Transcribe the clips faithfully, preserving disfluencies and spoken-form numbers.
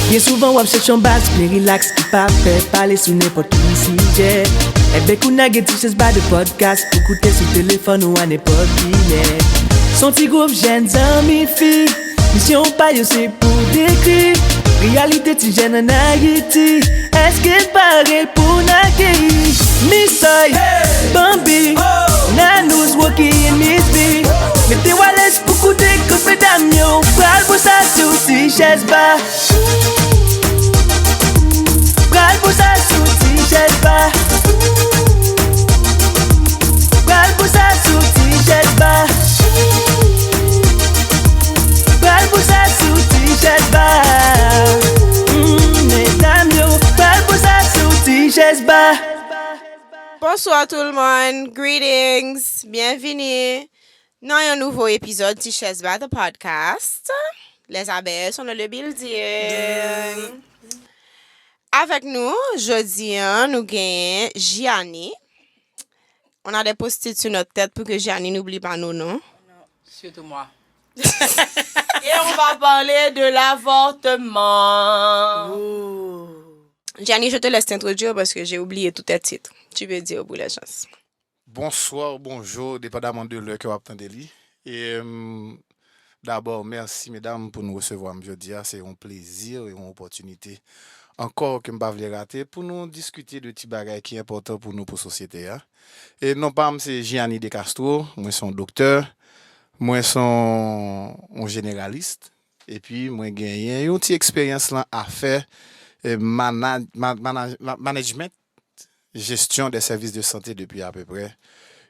Byen souvan w ap chèche yon baz byen rilaks ki pa fè pale sou nenpòt ki sijè. Enben kounye a gen ti chèz ba de pòdkas pou koute sou telefòn ou a nenpòt kilè. S on ti gwoup jèn zanmi fi, misyon pa yo se pou dekri reyalite ti jèn ann Ayiti. Èske n pare pou n akeyi Misoy, Bambi, Nanous, Rocky and Miss B? Mete w alèz pou koute gwoup medam yo pral boul sa sou ti chèz ba. Pral boul sa sou ti chèz ba. Pral boul sa sou ti chèz ba. Pral boul sa sou ti chèz ba. Mm, medam yo, pral boul sa sou ti chèz ba. Bonsoir tout le monde, greetings, bienvenue dans un nouveau épisode de Chèz Ba the Podcast. Les abeilles sont dans le building. Avèk nou, jodi a, nou genyen Gianni. On a des post-it sur notre tête pour que Gianni n'oublie pas nos noms. Surtout moi. Et on va parler de l'avortement. Gianni, je te laisse t'introduire parce que j'ai oublié tous tes titres. Tu peux dire pour les gens. Bonsoir, bonjour, dépendamment de l'heure que w ap tande li. E, euh, dabò, mèsi medam pou nou resevwa m jodi a. Se yon plezi e yon opòtinite ankò ke m pa vle rate pou nou diskite de ti bagay ki enpòtan pou nou, pou sosyete a. E non pa m se Gianni De Castro, mwen se yon doktè, mwen se yon, yon jeneralis, epi mwen genyen yon ti eksperyans lan afè, eh, manaj-, ma-, manaj-, ma-, management, jesyon de sèvis de sante depi apeprè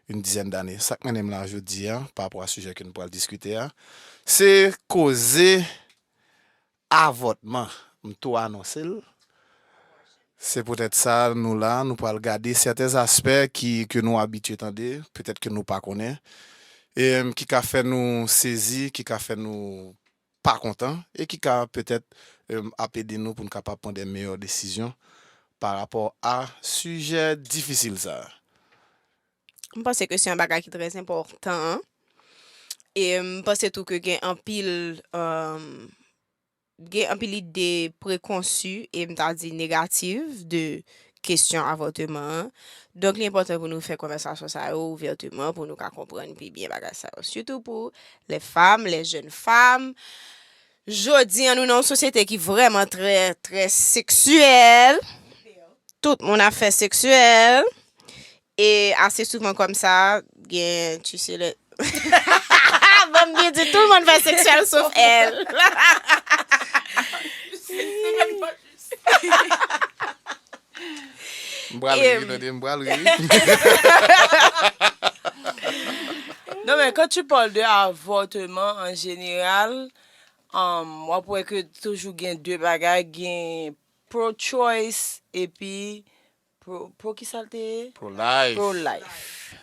yon dizèn dane. Sa k mennen m la jodi a, pa rapò a sijè ke nou pral diskite a, se koze avòtman. M tou anonse l. Se poutèt sa nou la, nou pral gade sèten aspè ki, ke nou abitye tande, petèt ke nou pa konnen, e, ki ka fè nou sezi, ki ka fè nou pa kontan, e ki ka petèt, em, ap ede nou pou n kapab pran de meyè desizyon pa rapò a sijè difisil sa a. M panse ke se yon bagay ki trè enpòtan. E m panse tou ke gen anpil, em, gen anpil ide prekonsi e m ta di negatif de kesyon avòtman an. Donk, li enpòtan pou nou fè konvèsasyon sa yo ouvèteman, pou nou ka konprann pi byen bagay sa yo. Sitou pou les femmes, les jeunes femmes. Jodi a, nou nan yon sosyete ki vrèman trè, trè seksyèl. Tout moun ap fè seksyèl. E ase souvan kòm sa, gen, tu sais, le... Bon, m byen di, tout le monde fait sexuel sauf elle. M pral ri, tande, m pral ri. Non, men quand tu parles de avortement en général, um, w ap wè ke toujou gen de bagay, gen pro-choice epi pro, pro ki sa l te ye? Pro-life. Pro-life.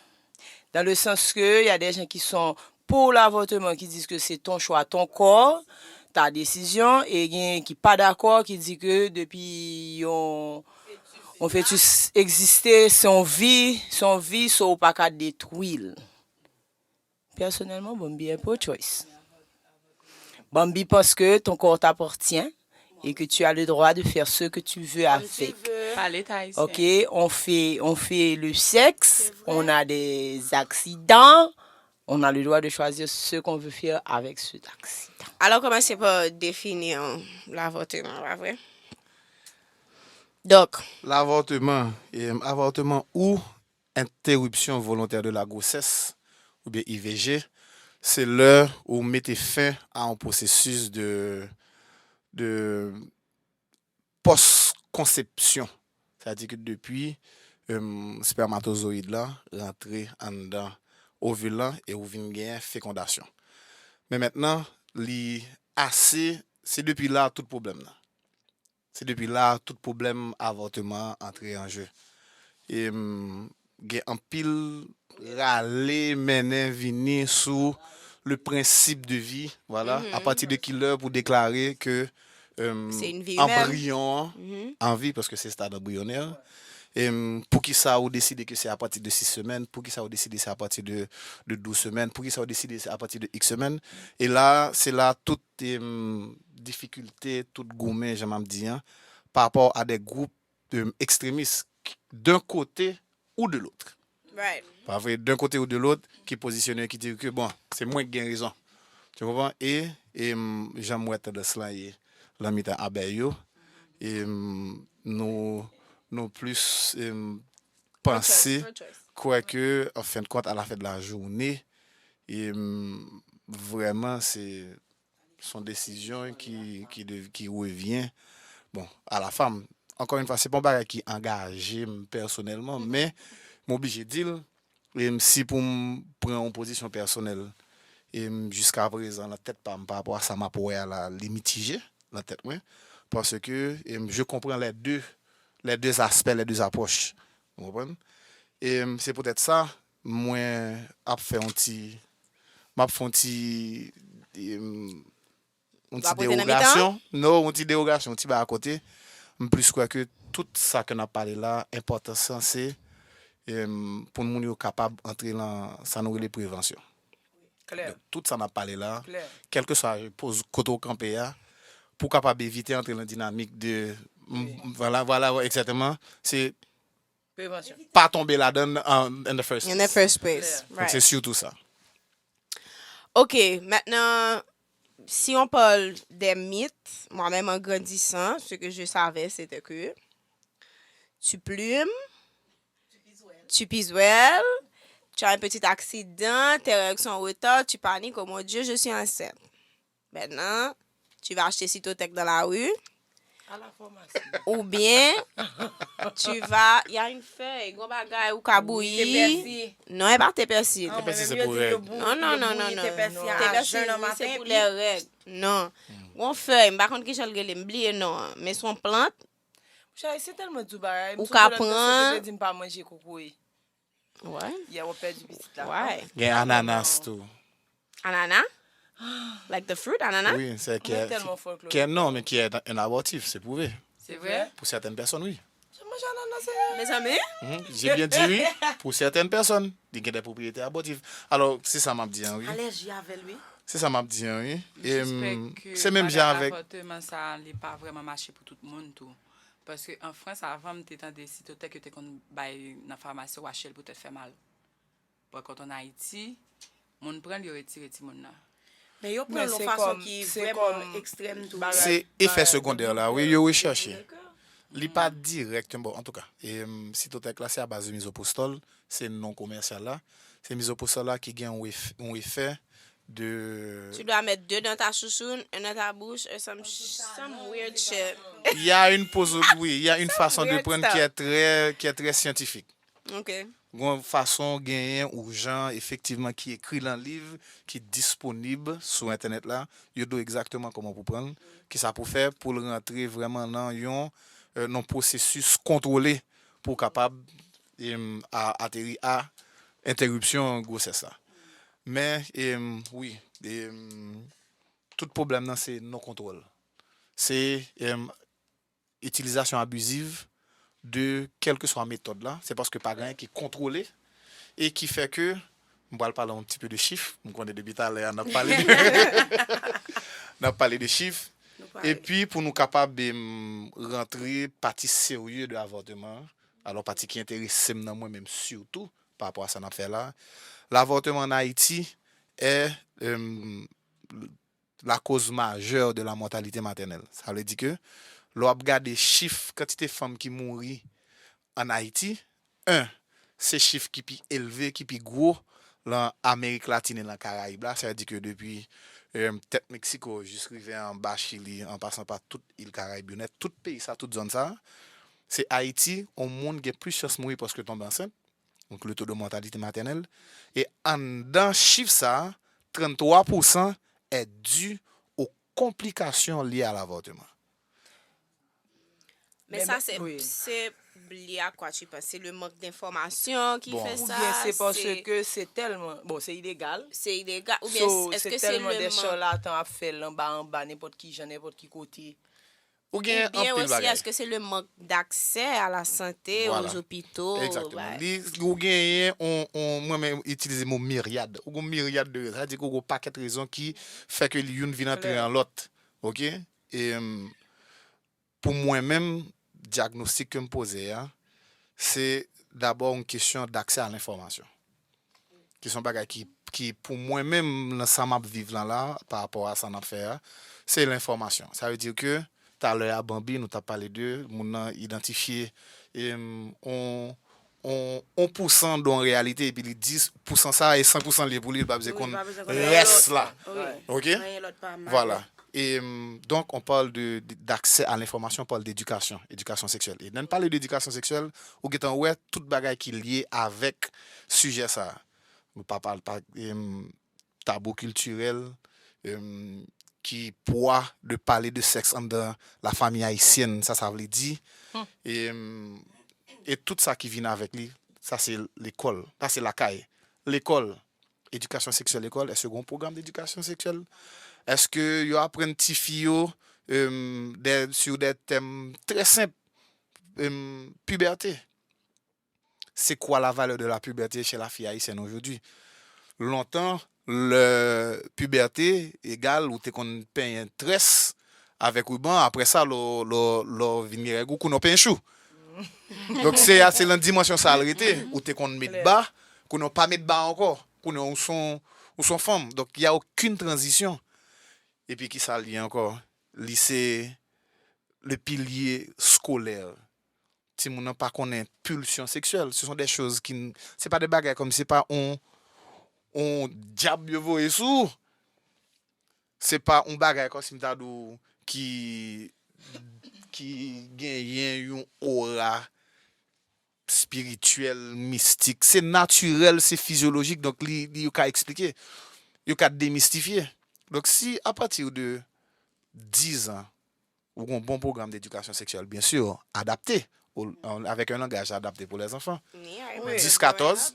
Dans le sens que il y a des gens qui sont pour l'avortement, qui disent que c'est ton choix, ton corps, ta décision, e gen ki pa dakò, ki di ke depi yon, yon fetis egziste, se yon vi, se yon vi, so ou pa ka detwi l. Personnellement, Bambi est pro-choice. Bambi pense que ton corps t'appartient et que tu as le droit de faire ce que tu veux avec. Pale Tayisyen. Ok, on fait, on fait le sexe, on a des accidents, on a le droit de choisir ce qu'on veut faire avec cet accident. Alò, kòmanse pa defini, euh, lavòtman, pa vre? Donk, lavòtman, e, avòtman ou interruption volontaire de la grossesse, oubyen I V G, se lè ou mete fen a yon pwosesis de, de pòs konsepsyon. Sa di ke depi, em, spermatozoyid la rantre anndan ovil lan e ou vin gen fekondasyon. Men mentnan, li ase, se depi la tout pwoblèm nan. Se depi la tout pwoblèm avòtman an antre an je. E, m, gen anpil rale, mennen, vini sou le principe de vie, voilà, à partir de ki lè pou deklare ke, em, anbriyon an an vi, paske se stad anbriyonè, Em, poukisa ou deside ke se apati de sis semèn? Poukisa ou deside se apati de, de douz semèn? Poukisa ou deside se apati de X semèn? E la, se la tout, em, difikilte, tout goumen, jan m ap di an, pa rapò a de gwoup, em, ekstremis, d'un côté ou de l'autre. Right. Pa vre, d'un côté ou de l'autre, ki pozisyone, ki di ke, bon, se mwen ki gen rezon. Tu comprends? E, e m, jan m wè tandans lan ye, lan mitan abèy yo, e m, nou, nou plis, e m, panse, Pro-choice. Kwè ke, an fen de kont, a la fen de la jounen, e m, vrèman, se, se yon desizyon ki, ki, de, ki revyen, bon, a la fanm. Ankò yon fwa, se pa yon bagay ki angaje m pèsonèlman, men m oblije di l, e m, si pou m pran yon pozisyon pèsonèl, e m, jiska prezan, nan tèt pa m, pa rapò a sa m ap wè a la, li mitije nan tèt mwen, paske, e m, je comprends les deux, les deux aspects, les deux approches. Ou konprann? E m, se poutèt sa, mwen ap fè yon ti, m ap fè yon ti, e m, yon W ti ap rete nan mitan? Dewogasyon. Non, yon ti dewogasyon, yon ti bagay akote. M plis kwè ke tout sa ke n ap pale la, enpòtans lan se, e m, pou moun yo kapab antre nan sa nou rele prevansyon. Klè. Tout sa n ap pale la, Klè. Kèlkeswa poz kote w kanpe a, pou w kapab evite antre nan dinamik de, m, vwala, vwala, egzakteman, se Prevansyon. Pa tonbe ladan l an, in the first In the place. First place. Donk, se Right. Sitou sa. Ok, maintenant, si on parle des mythes, moi-même en grandissant, ce que je savais, c'était que tu plumes, tu pizouelles, tu as un petit accident, tes règles sont en retard, tu paniques, oh mon Dieu, je suis enceinte. Maintenant, tu vas acheter Cytotec dans la rue, À la pharmacie. ou bien tu vas, il y a une feuille, gros bagay ou ka bouyi. Non, e pa te pèsi. Te pèsi se pou règ. Non, non, non, non, non. Te pèsi se pou lè règ. Non. Gon fèy, m pa konn kijan l rele, m bliye non an. Men se yon plant. Chay, se tèlman di bagay. Ou ka pran. Di m pa manje kokoye. Ouais. Yè, w ap pèdi pitit la. Ouais. Gen ananas tou. Anana? Like the fruit, anana? Oui, c'est qui Mwen est, tèlman folklore. qui est, non, mais qui est un abortif, c'est prouvé. Se vre? Pour certaines personnes, oui. Jan manje ananas, se vre? Mezanmi? Mhm, j'ai bien dit oui, pour certaines personnes. Li gen des propriétés abortives. Alors, c'est ça m'a dit, hein, oui. Alèji avè l, wi. C'est ça m'a dit, hein, oui. Et, hum, Jispèk ke c'est même bagay genre avec avòtman sa, li pa vrèman mache pou tout moun tou. Paske an Frans, avan, m te tande Cytotec yo te konn bay nan famasi, w achte l pou tèt fè mal. Par contre, an Ayiti, moun pran l, yo retire timoun nan. Men yo pran l yon fason ki vrèman ekstrèm tou. Se efè segondè la, wi, yo rechèche. Li pa dirèkteman, bon, antouka, e, hum, Cytotec la, se abaz de mizopostòl, se non komèsyal la. Se mizopostòl la ki gen yon ef-, yon efè de... Tu dois mettre deux dans ta chouchoune, un dans ta bouche, un some, some weird shit. Il y a une pose, oui, il y a une façon de Weird prendre stuff. Qui est très, qui est très scientifique. Ok. Gon fason genyen ou jan efektivman ki ekri lan liv, ki disponib sou entènèt la, yo di w egzakteman kòman pou pran l, ki sa pou fè pou l rantre vrèman nan yon, euh, nan pwosesis kontwole pou w kapab, em, a, ateri a entèripsyon gwosès la. Men, em, wi, em, tout pwoblèm nan se non kontwòl. Se, em, itilizasyon abiziv de kèlkeswa metòd la, se paske pa gen anyen ki kontwole e ki fè ke, m pral pale yon ti pe de chif, m konnen depi talè a n ap pale de, n ap pale de chif, epi pou nou kapab, em, rantre pati serye de avòtman an, alò pati ki enterese m nan mwen menm sitou pa rapò a sa n ap fè la, l'avortement en Haïti est, em, la cause majeure de la mortalité maternelle. Sa vle di ke lè w ap gade chif kantite fanm ki mouri ann Ayiti, en, se chif ki pi elve, ki pi gwo lan Amerik Latin e lan Karayib la. Sa vle di ke depi, em, tèt Meksiko jis rive anba Chili, an pasan pa tout il Karayib yo nèt, tout peyi sa, tout zòn sa, se Ayiti, yon moun gen plis chans mouri paske tonbe ansent. Donk, le taux de mortalité maternelle. E anndan chif sa, trannntwa pousan est dû aux complications liées à l'avortement. Men sa, se, se lié à quoi tu penses? Se le manque d'information ki fè sa? Oubyen se paske se tèlman, bon, se ilegal. Se ilegal. Oubyen So, èske se se tèlman le de mank? Charlatan ap fè l anba anba, nenpòt ki jan, nenpòt ki kote. Ou gen Oubyen anpil osi, bagay. Eske se le mank d'accès à la santé, Voilà. Aux hôpitaux? Exactement. Li, ou genyen, on, on, mwen menm itilize mo miryad. Ou gen miryad de rezon. Sa vle di ou gen pakèt rezon ki fè ke youn vin antre an lòt. OK? E, hum, pou mwen menm, dyagnostik ke m poze a, se dabò yon kesyon d'accès à l'information. Ki se yon bagay ki, ki pou mwen menm, nan sa m ap viv lan la, pa rapò a sa n ap fè a, se lenfòmasyon. Sa vle di ke, talè a, Bambi, nou t ap pale de, moun nan idantifye, em, on, on, on pousan de yon reyalite, epi li di pousan sa, e san pousan li ye pou li, li pa bezwen konn rès la. OK? Vwala. E, em, donk, on parle de, de, d'accès à l'information, on parle d'éducation, éducation sexuelle. E lè n pale de éducation sexuelle, ou gentan wè tout bagay ki lye avèk sijè sa a. Nou pa pale, pa, em, tabou kiltirèl, em, ki pwa de pale de sèks anndan lafanmi ayisyèn, sa sa vle di. Em, e tout sa ki vin avèk li, sa se lekòl, sa se lakay. Lekòl, edikasyon seksyèl lekòl, èske gen yon pwogram d'edikasyon seksyèl? Èske yo aprann tifi yo, em, de, sur des thèmes très simples, em, puberté? C'est quoi la valeur de la puberté chez la fille haïtienne aujourd'hui? Lontan, lè pibète egal ou te konn penyen très avèk riban, aprè sa, lè w, lè w, lè w vin gen règ ou, kounye w penyen chou. Donk, se, se nan dimansyon sa l rete. Ou te konn met ba, kounye w pa met ba ankò. Kounye w, ou se yon, ou se yon fanm. Donk, il y a aucune transition. Epi ki sa l ye ankò? Li se le pilier scolaire. Timoun nan pa konnen pulsion sexuelle. Ce sont des choses qui n-, se pa de bagay kòm, se pa on, on dyab yo voye sou ou. Se pa on bagay kòm si m ta di w ki, ki genyen yon aura spirityèl, mistik. Se natirèl, se fizyolojik, donk li, li, yo ka eksplike. Yo ka demistifye. Donk, si apati de diz an, ou gen yon bon pwogram d'edikasyon seksyèl, byen si, adapte, ou, avèk yon langaj adapte pou lèzanfan. Dis katòz.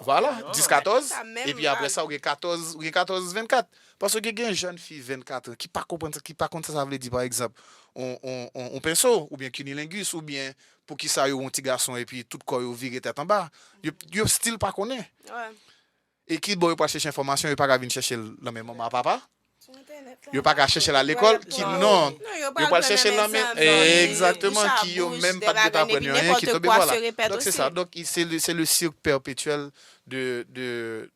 Vwala, dis katòz. Epi apre sa, ou gen katòz, ou gen katòz vennkat. Paske gen jèn fi vennkat an ki pa konprann sa, ki pa konn sa sa vle di, pa egzanp, on, on, on, on penso, oubyen kinilenguis, oubyen poukisa yo wè yon ti gason epi tout kò yo vire tèt anba. Yo, yo still pa konnen. E ki bò yo pral chèche enfòmasyon, yo pa ka vin chèche l nan men manman papa? Yo pa ka chèche l al lekòl, ki non. Yo pral chèche l nan men, egzakteman, ki yo menm pa t gentan aprann yo anyen, ki tonbe vwala. Donk, se sa. Donk, se le, se le cirque perpétuel de, de,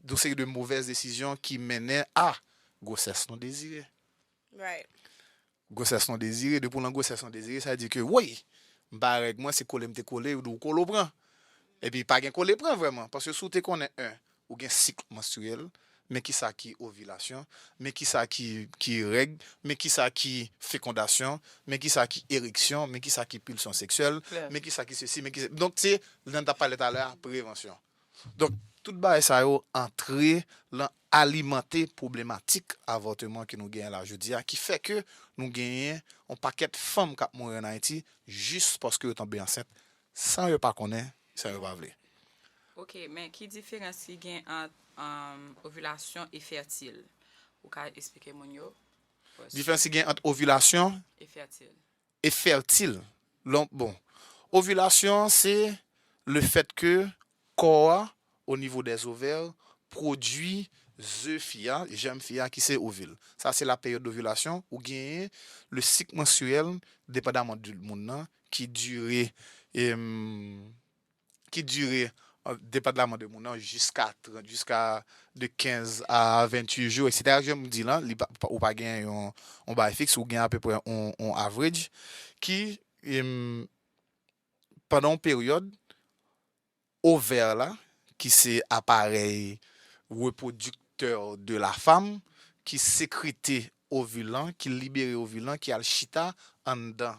de seri de mauvaises décisions ki mennen a gwosès non dezire. Gwosès non dezire, depi w nan gwosès non dezire, sa vle di ke, woy, m pa règ mwen, se kole m te kole, ou kole w pran. Epi pa gen kole pran vrèman, paske si w te konnen, en, ou gen sik manstriyèl, men kisa ki ovilasyon, men kisa ki, ki règ, men kisa ki fekondasyon, men kisa ki ereksyon, men kisa ki pilsyon seksyèl, men kisa ki sesi, men kisa, donk, se, lè n t ap pale talè a, prevansyon. Donk, tout bagay sa yo antre lan alimante pwoblematik avòteman ke nou genyen la jodi a, ki fè ke nou genyen yon pakèt fanm k ap mouri ann Ayiti jis paske yo tonbe ansent san yo pa konnen, san yo pa vle. Ok, men ki diferans ki gen ant, um, ovilasyon e fètil? Ou ka eksplike moun yo? Diferans ki gen ant ovilasyon E fètil. E fètil. Lon-, bon, ovilasyon an, se le fait que kò a, o nivo dè zovè, pwodui ze fi a, jèm fi a, ki se ovil. Sa se la période d'ovulation, ou genyen le cycle menstruel, depandaman de moun nan, ki dire, em, ki dire, euh, depandaman de moun nan, jiska trant, jiska de kenz a venntuit jou, etsetera. Jan m di lan, li pa, pa, ou pa gen yon, yon bagay fiks, ou gen apeprè yon, yon average ki, em, pandan yon peryòd, ovè la, ki se aparèy repwodiktè de la femme, ki sekrete ovil lan, ki libere ovil lan, ki al chita anndan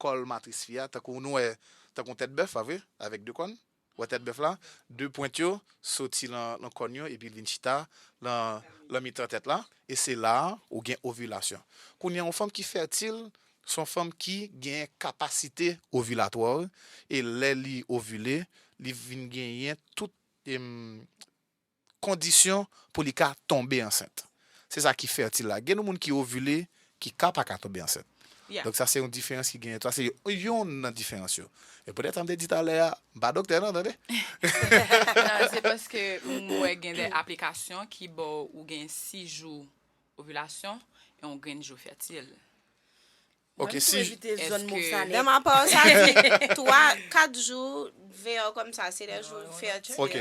kòl matris fi a, tankou nou wè, tankou tèt bèf, pa vre, avèk de kòn, wè tèt bèf la, de pwent yo soti lan, lan kòn yo, epi l vin chita lan, lan mitan tèt la, e se la a ou gen ovilasyon. Kounye a, yon fanm ki fètil, se yon fanm ki gen kapasite ovilatwa, e lè li ovile, li vin genyen tout, em, kondisyon pou li ka tonbe ansent. Se sa ki fètil la. Gen yon moun ki ovile, ki ka pa ka tonbe ansent. Donk sa se yon diferans ki genyen. Sa se yo- yonn nan diferans yo. E poutèt sa m te di talè a, m pa doktè non, tande. Non, se paske m wè gen de aplikasyon ki ba w ou gen sis jou ovilasyon e yon grenn jou fètil. Ok, si Evite zòn mou sa Dans ma parole, ça dit trois, quatre jours vers comme ça, c'est les jours fertiles. Ok.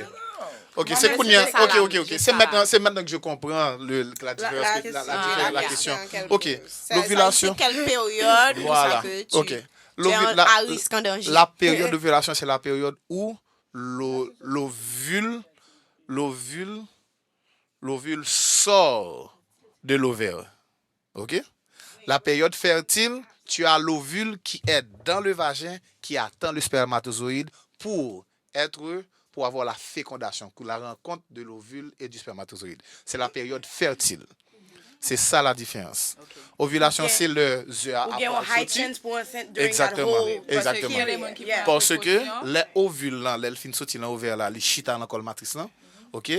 Ok, se kounye a. Ok, ok, ok. Se maintenant, c'est maintenant que je comprends le, la différence, la, la, la, la question. Ok, l'ovulation. Quelle période Voilà. Ça peut Ok. Tu es en- à risque, en danger. La période d'ovulation, c'est la période où l'o- l'ovule, l'ovule, l'ovule sort de l'ovaire. Ok? La période fertile, tu as l'ovule qui est dans le vagin, qui attend le spermatozoïde pour être, pour avoir la fécondation, pour la rencontre de l'ovule et du spermatozoïde. C'est la période fertile. C'est ça la différence. Ovulation, c'est le œuf a Ou gen yon high chance pou ansent during that Exactement, whole exactement. Gen de moun ki pran Paske prekosyon. Lè ovil lan, lè l fin soti nan ovè la, li chita nan kòl matris lan, ok,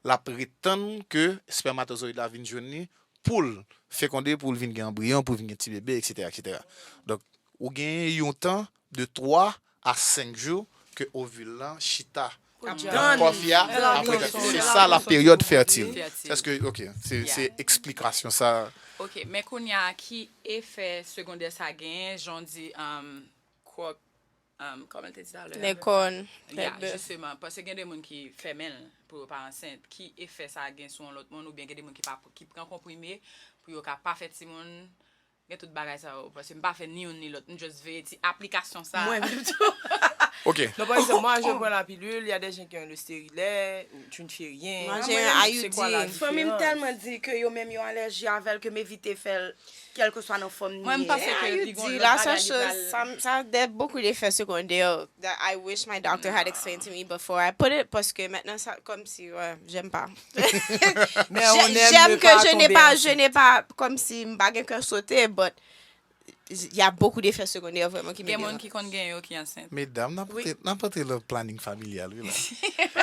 l ap ret tann ke spèmatozoyid la vin jwenn li pou l fekonde, pou l vin gen anbriyon, pou l vin gen ti bebe, et cetera, et cetera. Donk, ou gen yon tan de twa a senk jou ke ovil lan chita nan kò fi a, apre se sa la peryòd fètil. Èske, ok, se se eksplikasyon sa. Ok, men kounye a, ki efè segondè sa genyen, jan w di, um, kwòk, um, kòman l te di talè a? Les cornes. Ya, jisteman, paske gen de moun ki fèmen l pou yo pa ansent. Ki efè sa gen sou yon lòt moun, oubyen gen de moun ki pa ki pran konprime pou yo ka pa fè timoun? Gen tout bagay sa yo, paske m pa fè ni youn ni lòt, m just veye ti aplikasyon sa. Mwen menm tou. Ok. Non, par exemple, moi, je prends la pilule, il y a des gens qui ont le stérilet, tu ne fais rien. Moi, j'ai un I U D. Fanmi m tèlman di ke yo menm yo alèji avè l ke m evite fè l kèlkeswa nan fòm li. Mwen, m panse ke li gon Di lòt la bagay seule li chose, pral ça, ça a des, beaucoup d'effets secondaires that I wish my doctor had explained to me before I put it, parce que maintenant, ça, comme si, ouais, j'aime pas. Mais on aime ne J'aime que pas je n'ai tomber pas, je enceinte. N'ai pas, comme si m pa gen kè sote, but il y a beaucoup d'effets secondaires vraiment qui me Gen moun dérangent. Ki konn gen yo ki ansent. Medam, n ap antre- n ap antre nan planning familial, wi la.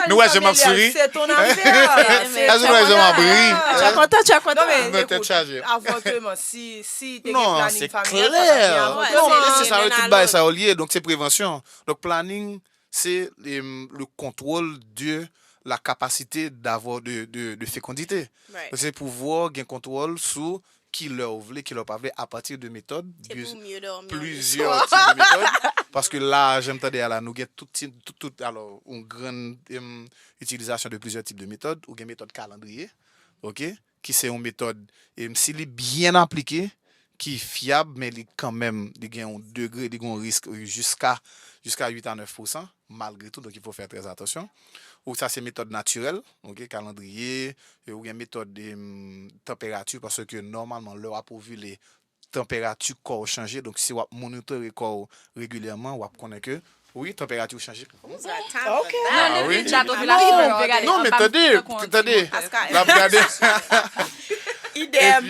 Nou wè jan m ap souri. C'est ton affaire. Èske nou wè jan m ap ri? Tu es content, tu es content. Non, mais Nan tèt écoute, chaje. Avortement, si, si t'es Non, planning c'est familial, ça clair. vient avant. Ouais, Non, c'est men se sa yo l'un à tout bagay l'autre. Sa yo lié. Donc c'est prévention. Donc planning, c'est euh, le contrôle de la capacité d'avoir de, de, de fécondité. Right. Se pou w gen kontwòl sou ki lè w vle, ki lè w pa vle, apati de metòd, C'est pour mieux dormir le plizyè soir. tip de metòd. Paske la, jan m tande a la, nou gen tout, ti- tout, tout alò, yon grann em, itilizasyon de plizyè tip de metòd. Ou gen metòd kalandriye, ok, ki se yon metòd, em, si li byen aplike, ki fyab, men li kanmenm, li gen yon degre, li gen yon risk, euh, jiska, jiska uit a nèf pousan, malgre tou, donk il faut faire très attention. Ou sa se metòd natirèl, ok, kalandriye, e ou gen metòd em, tanperati, paske nòmalman, lè w ap ovile, tanperati kò w chanje, donk si w ap monitore kò w regilyèman, w ap konnen ke, wi, tanperati w chanje. Who's got time for that? Non, Ah, li wi. di dat ovilasyon, Non, yo gade non, men anba tande, tan kon tande, timoun. Pascal. L ap gade. Idem.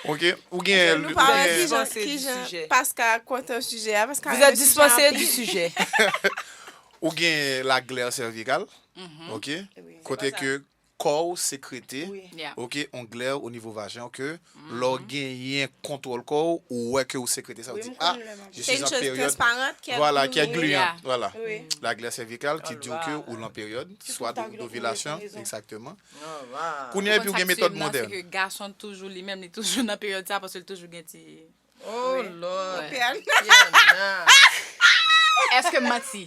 Ok, ou gen, Nou ou pale gen, kijan, Dispensé du kijan, sujet. Paska kontan sijè a, Paska Vous êtes dispensé du sujet. Ou gen la glaire cervicale, ok, kote ke kò w sekrete, Yeah. ok, on glaire au niveau vagin, ke lè w genyen kontwòl kò w, ou wè ke ou sekrete sa, ou Wi, di, m ah, konn lè m ap je C'est suis une en chose période, transparente qui est voilà, qui est gluante. gluante, Yeah. voilà. Wi. La glaire cervicale qui dit que ou lan période, soit d'ovulation, exactement. Kounye a, epi ou gen metòd modèn. Ke gason toujou li menm, li toujou nan peryòd sa, paske li toujou gen ti... Oh, Lord. Èske m manti?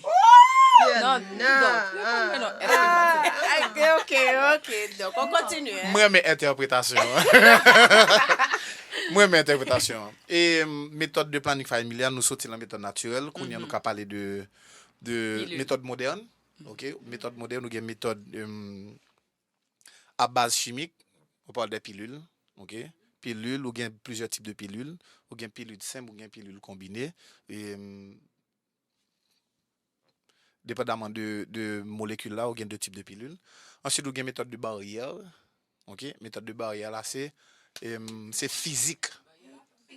Non, non, non, èske m manti? Ok, ok, ok. Donc, on continue. Hein. Mwen renmen entèpretasyon an. Mwen renmen entèpretasyon an. E mm, metòd de planning familial, nou soti lan metòd natirèl. Kounye a nou ka pale de, de Pilil. Metòd modèn. Ok, metòd modèn, ou gen metòd em, a baz chimik, on parle de pilil. Ok, pilil, ou gen plizyè tip de pilil. Ou gen pilil senp, ou gen pilil konbine. E, em, depandaman de, de molekil la, ou gen de tip de pilil. Answit, ou gen metòd de baryè. Ok, metòd de baryè la, se em, se fizik.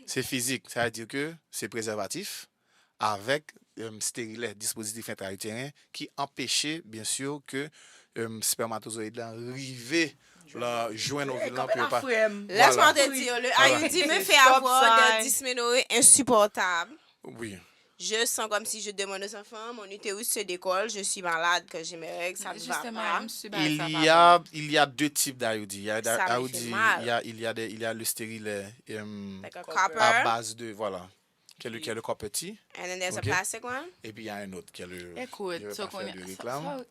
Se fizik, sa vle di ke se prezèvatif avèk em, sterilè, dispozitif entrayiteren ki anpeche, byen si, ke em, spèmatozoyid la rive la jwenn ovil lan pou yo pa. Laisse-moi te dire, le Voilà. I U D me fait Stop avoir sign. Des dysménorrhées insupportables. Oui. Je sens comme si je demande aux enfants, mon utérus se décolle, je suis malade quand j'ai mes règles, ça ne va Justement, pas. M sou bagay Il sa y pa a, il y a deux types d'I U D. Il y a Ça me I U D, fait mal. il y a, il y a des, il y a le stérilet euh, Like a Copper. copper. à base de, voilà, qui est le, qui est le copper T. And then there's Ok. a plastic one. Et puis il y a un autre qui est le. Écoute, je vais so pas faire konnen de sa- réclame. sa-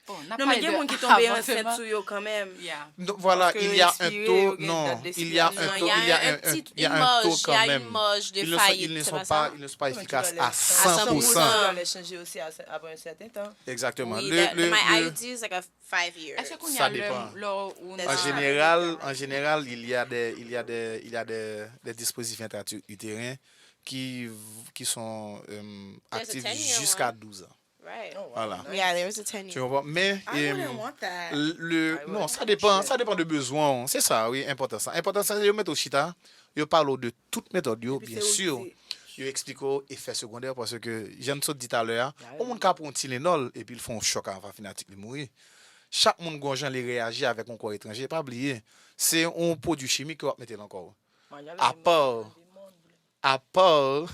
bon, n ap Non, men pale gen de moun ki tonbe ansent avortement. Sou yo kanmenm. Yeah. Donc voilà, Parce que il y a un expiré, taux, ou bien non, date il y a un d'expiration. taux, Non, il y a un, petit- il y a une un marge, taux il y quand a même. une marge de Ils ne sont, ils faillite, ne c'est sont pas pas, ça? ils ne sont pas efficaces à À cent pour cent. cent pour cent. Lè chanje osi apre un certain temps. Exactement. Oui, Le, the, le, the, my le- I U D is like a five years. Est-ce que kounye Ça a lè dépend. lè ou That's En Ah, général, en général, il y a des, il y a des, il y a des, des dispositifs intra-utérins qui, qui sont euh, There's a actifs ten year jusqu'à one. douze ans. Right. Oh, wow. Voilà. Yeah, there is a ten year. Tu comprends? Mais I wouldn't euh, want that. le, I non, would ça want dépend, shit. Ça dépend de besoin. C'est ça, oui, enpòtan sa. Enpòtan sa, yo mete w chita, yo pale w de tout méthode, yo, Epi bien se ou ki sûr. di- Yo explike w effet secondaire parce que, jan m sot di talè a, Ah, yon moun ka pran yon Tylenol epi l fè yon chòk anfafinatik, li mouri. Chak moun gon jan li reyaji avèk yon kò etranje. Pa bliye, se yon pwodui chimik ke w ap mete nan kò w. Mwen, À part, à part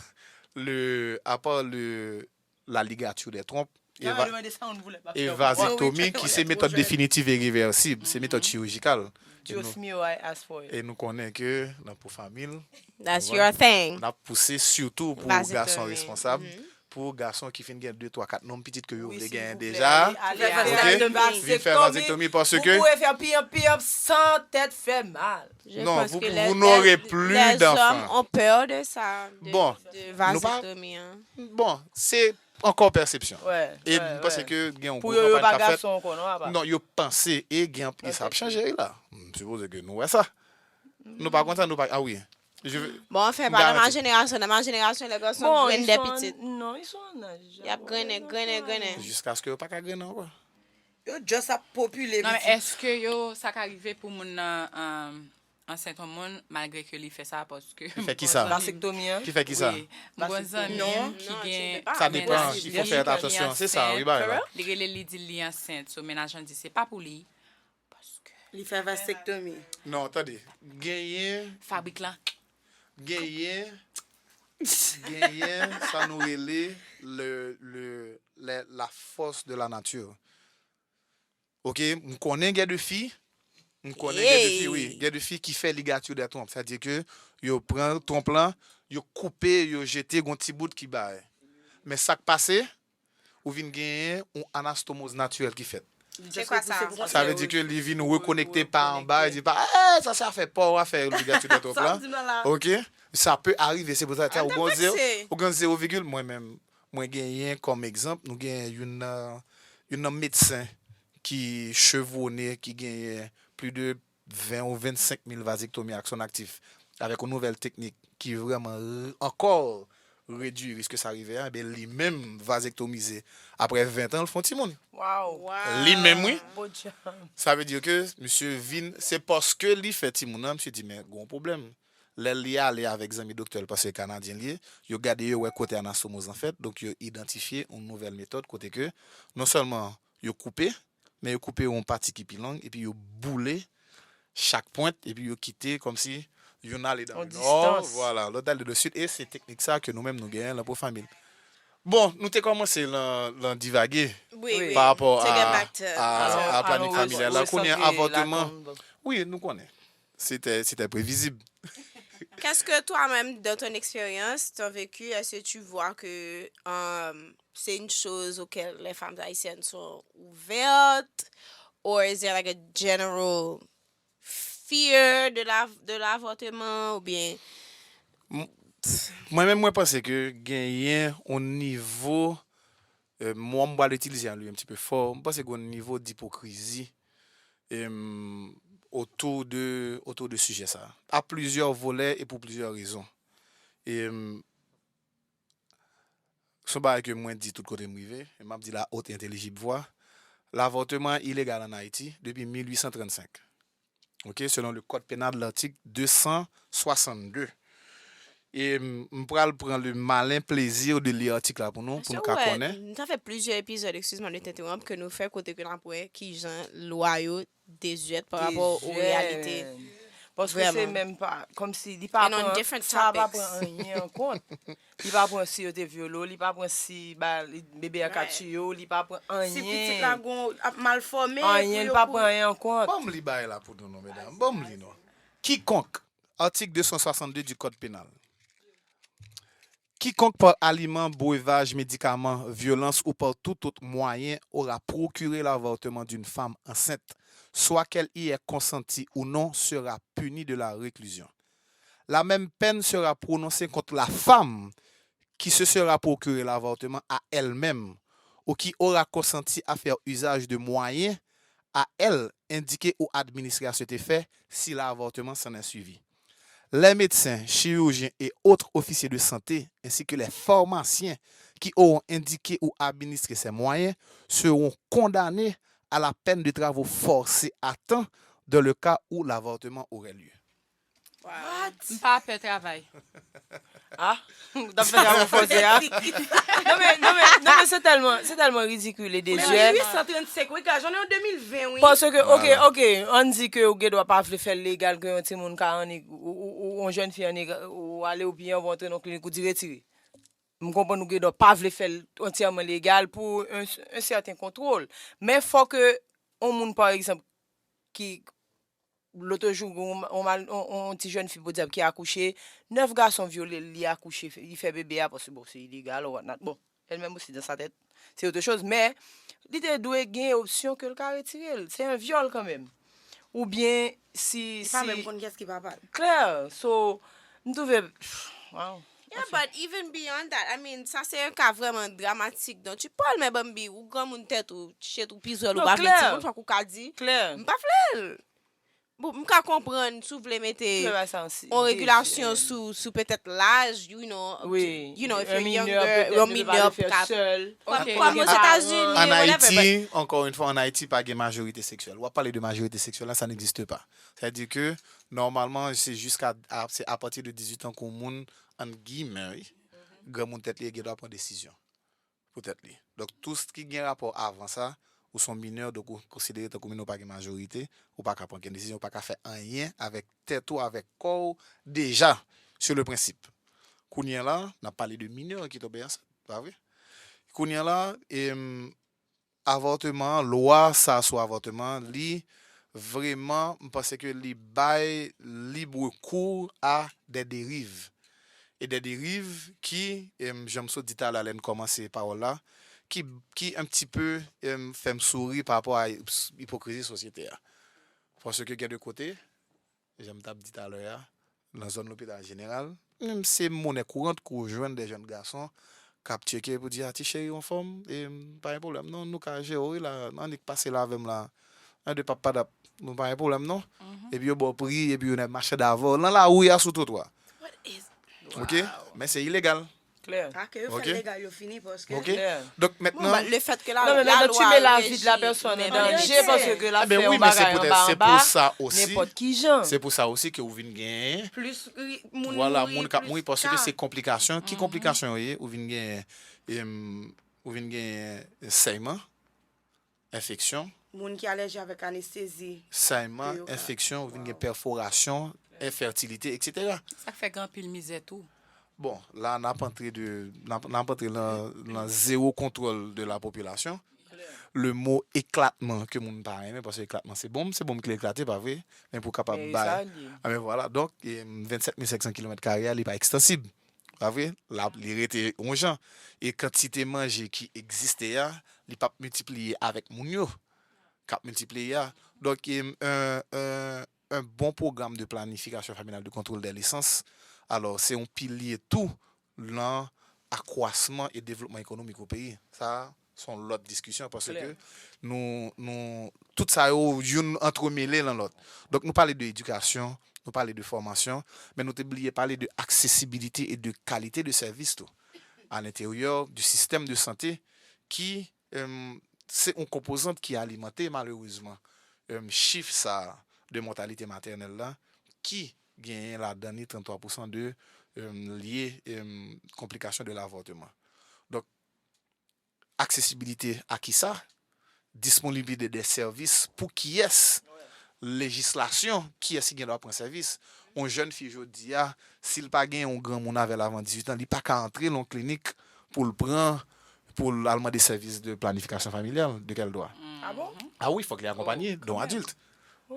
le, à part le, la ligature des trompes et, va- et vasectomie, qui c'est méthode définitive et réversible, c'est méthode chirurgicale. Et nous, Just me, I ask for it. et nous connaissons que dans pour famille, That's Voilà. your thing. N ap pouse sitou pou Vasectomy. Gason responsab, Mhm. pou gason ki fin gen de, twa, kat nonm pitit ke yo Oui, vle s'il genyen vous plaît. deja. Allez, Fè allez, Ok? allez, Vin fè vasectomie. Vasectomy parce Vous que pouvez faire pim pim sans tête fait mal. Je Non, pense vous- que vous les, n'aurez les, plus les d'enfants. hommes ont peur de ça, de, Bon, de nou pa- vasectomie. Hein. Bon, se ankò pèsepsyon. Ouais, E ouais, m panse ouais. ke gen yon Pou gwo yo, yo kanpay pa k ap fèt. Gason ankò, non, apa. Non, yo panse e gen e sa ap chanje la. M sipoze ke nou wè sa. Nou pa konn sa, nou pa. Ah oui. Je veux- Bon, enfin, M pas dans ma garanti. Génération. Dans ma génération, les garçons Bon, graines ils des sont en- petites. Non, ils sont en âge. Y ap grennen, grennen, grennen. Jiskaske yo pa ka grennen ankò. Yo just ap popile. Non, men pitit. Èske yo, sa ka rive pou moun nan um, ansent yon moun malgre ke li fè sa paske. Li fè ki sa? Vasectomy, hein? Ki fè ki sa? Wi. Mwen gon zanmi Non, ki non, gen. tu peux pas. Sa depan, mennaj il li faut faire ki attention. Se sa, wi, ansent. bagay la. Li rele, li di li ansent. So, mennaj lan di se pa pou li. Paske. Li fè vasectomy. Non, tande. Genyen, Fabrik lan. genyen, genyen, sa nou rele le, le, la, la force de la nature. Ok, m konnen gen de fi, m konnen gen de fi, wi, Hey. Gen de fi ki fè ligature des trompes. Sa di ke yo pran twonp lan, yo koupe, yo jete, gon ti bout ki bay. Men sa k pase, ou vin genyen yon anastomoz natirèl ki fèt. Se kwa sa? Sa vle di ke li vin rekonekte pa anba, e di pa, eh, sa se afè pa w, afè ligature des trompes la. Ok? Sa pe arive, se pou sa, sa, ou gon zero, ou gon zero vigil, mwen menm, mwen genyen kòm egzanp, nou genyen youn nan, youn nan medsen ki chevronnen, ki genyen plis de ven ou vennsenk mil vazektomi ak son aktif, avèk yon nouvèl teknik ki vrèman r- ankò redui risk sa rive a, enben li menm vazektomize. Apre ven tan, l fè yon timoun. Wow. Wow. Li menm, wi. Bon job. Sa vle di ke misye vin, se paske li fè timoun nan, misye di, men gon pwoblèm. Lè li ale avèk zanmi doktè l, paske kanadyen li ye, yo gade, yo wè kote anastomoz lan fèt, donk yo idantifye yon nouvèl metòd kote ke non sèlman yo koupe, men yo koupe yon pati ki pi long, epi yo boule chak pwent, epi yo kite kòmsi youn ale dan Yon le nò, distans. Vwala, lòt ale dan sid, e se teknik sa ke nou menm nou genyen lan pou fanmi l. Bon, nou te kòmanse lan, lan divage Oui, oui. pa rapò To a, get back to a, a planik familyal la. Kounye a, avòtman, wi, nou konnen. C'était, c'était prévisible. Qu'est-ce que toi-même, dans ton expérience, ton vécu, est-ce que tu vois que euh, c'est une chose auquel les femmes haïtiennes sont ouvertes? Or is there like a general fear de la, de l'avortement? Ou bien. Mwen menm, mwen panse ke genyen yon nivo, euh, mo m pral itilize a li un petit peu fort, mwen panse gen yon nivo d'hypocrisie euh, autour de, autour de sujet sa. À plusieurs volets et pour plusieurs raisons. E, euh, se yon bagay ke mwen di tout kote m rive, e m ap di la haute et intelligible voix, l'avortement est illégal en Haïti depuis mil huit cent trente-cinq. Ok, selon le code pénal, l'article deux cent soixante-deux. E m, m pral pran le malin plaisir de li atik la pou nou, pou nou ka konnen. Nou ta fè plizyè epizòd, excuse-moi de t'interrompre, ke nou fè kote ke n ap wè kijan lwa yo dezèt pa rapò o reyalite. Paske se menm pa, kòmsi li pa pran, sa pa pran anyen an kont. Li pa pran si yo te vyole w, li pa pran si bebe a ka tiye w, li pa pran anyen. Si pitit la gon ap mal fòme. Anyen, li pa pran anyen an kont. Ban m li bagay la pou nou non medam, ban m li non. Quiconque, article deux cent soixante-deux du code pénal. Quiconque par aliment, breuvage, médicament, violence ou par tout autre moyen aura procuré l'avortement d'une femme enceinte, soit qu'elle y ait consenti ou non, sera puni de la réclusion. La même peine sera prononcée contre la femme qui se sera procuré l'avortement à elle-même ou qui aura consenti à faire usage de moyens à elle indiqués ou administrés à cet effet si l'avortement s'en est suivi. Les médecins, chirurgiens et autres officiers de santé, ainsi que les pharmaciens qui auront indiqué ou administré ces moyens, seront condamnés à la peine de travaux forcés à temps dans le cas où l'avortement aurait lieu. M pa pè travay. Ah, w t ap fè travay fòse a? Non men, non men, non men se tèlman, se tèlman ridikil e dezwèt. Mil uit san trannsenk, wi, gaz, on est en deux mille vingt, wi. Paske, oke, oke, ann di ke ou gen dwa pa vle fè l legal ke yon timoun ka annik, ou, ou, ou, yon jèn fi annik, ou ale opinyon, ou antre nan klinik, ou di retire. M konprann ou gen dwa pa vle fè l antyèman legal pou un, un sèten kontwòl. Men fò ke yon moun, pa egzanp, ki Lòt jou, yon, yon, yon, yon ti jèn fi podyab ki akouche, nèf gason vyole l, li akouche, li fè bebe a, paske bon, se ilegal, or whatnot. Bon, elle-même aussi dans sa tête, c'est autre chose, men li te dwe gen opsyon ke l ka retire l. Se yon vyòl kanmenm. Oubyen si. Li pa menm konn kiyès ki papa l. Klè, so, m twouve. Wow. Yeah, but even beyond that, I mean, sa se yon ka vrèman dramatik. Donk, tu parles, men Bambi, ou granmoun tèt ou, shit, ou pizòl, ou pa vle timoun, fòk ou ka di, m pa vle l. Bon, m ka konprann si w vle mete yon regilasyon sou, sou petèt laj, you know, you know, if you're younger, yon minè ka. Kòm Ozetazini, whatever, but. An Ayiti, encore une fois, an Ayiti, pa gen majorité sexuelle. W ap pale de majorité sexuelle la, ça n'existe pas. C'est-à-dire que, normalement, c'est jusqu'à, à, c'est à partir de dix-huit ans ke yon moun, entre guillemets, wi, granmoun tèt li, gen dwa pran desizyon pou tèt li. Donk, tou sa ki gen rapò avan sa, ou se yon minè, donk ou konsidere tankou minè, ou pa gen majorite, ou pa ka pran kenn desizyon, ou pa ka fè anyen avèk tèt ou, avèk kò w, deja, sur le principe. Kounye a la, n ap pale de minè ki tonbe ansent, pa vre? Kounye a la, em, avòtman an, lwa sa sou avòtman an, li vrèman, m panse ke li bay libre cours à des dérives. E des dérives ki, em, jan m sot di talè lè n kòmanse pawòl la, ki, ki un petit peu, em, fè m souri pa rapò a ipokrizi sosyete a. Paske gen de kote, jan m t ap di talè a, nan zòn lopital jeneral, menm se monè kourant ke w jwenn de jèn gason k ap tcheke pou di, a, ti cheri, w anfòm? E, pa gen pwoblèm non, nou ka jere w wi la, annik pase la avè m la. En de pap padap, nou pa gen pwoblèm non. Epi yo ba w pri, epi yo nan machann avè w nan lari a sou twotwa. Ok? Men se ilegal. Klè. Ake yo fè l legal, yo fini paske. Ok. Klè. Donk mentnan. Bon, lefèt ke la, non, men mentnan, tu mets la vie de la personne en danger paske l ap fè yon bagay anba anba. Eben wi, men se poutèt, se pou sa osi. Nenpòt ki jan. Se pou sa osi ke ou vin genyen. Plis moun mouri, plis ka. Vwala, moun k ap mouri paske se konplikasyon. Ki konplikasyon yo ye? Ou vin genyen, em, ou vin genyen sèyman, enfeksyon. Moun ki alèji avèk anestezi. Sèyman, enfeksyon, ou vin gen pèforasyon, enfètilite, etsetera. Sa k fè gen anpil mizè tou. Bon, la n ap antre de, n ap, n ap antre nan, nan zéro contrôle de la population. Le mot éclatement ke moun pa renmen, paske eklatman se bonm, se bonm ki eklate, pa vre? Men pou w kapab bay. A, men vwala. Donk, e, vennsèt mil senk san kilomèt kare a, li pa ekstansib. Pa vre? L ap, li rete yon jan. E kantite manje ki egziste a, li p ap miltipliye avèk moun yo k ap miltipliye a. Donk, e, un, un, un bon programme de planification familiale de contrôle des naissances, alò, se yon pilye tou nan akwasman e devlopman ekonomik yon peyi. Sa, se yon lòt diskisyon, paske nou, nou, tout sa yo, youn antremele nan lòt. Donk, nou pale de edikasyon, nou pale de fòmasyon, men nou te bliye pale de aksesibilite e de kalite de sèvis tou, à l'intérieur du système de santé, ki, em, se yon konpozant ki alimante, malerezman, em, chif sa a de mòtalite matènèl la, ki genyen ladan li tranntwa pousan de, em, lye, em, konplikasyon de lavòtman. Donk, aksesibilite a kisa? Disponibilite de sèvis pou kiyès? Lejislasyon, kiyès ki gen dwa pran sèvis? Yon jèn fi jodi a, si l pa gen yon granmoun avè l avan dizuit an, li pa ka antre nan yon klinik pou l pran, pou l al mande sèvis de planifikasyon familyal. De kèl dwa? Ah bon? Ah wi, fòk li akonpanye de yon adilt.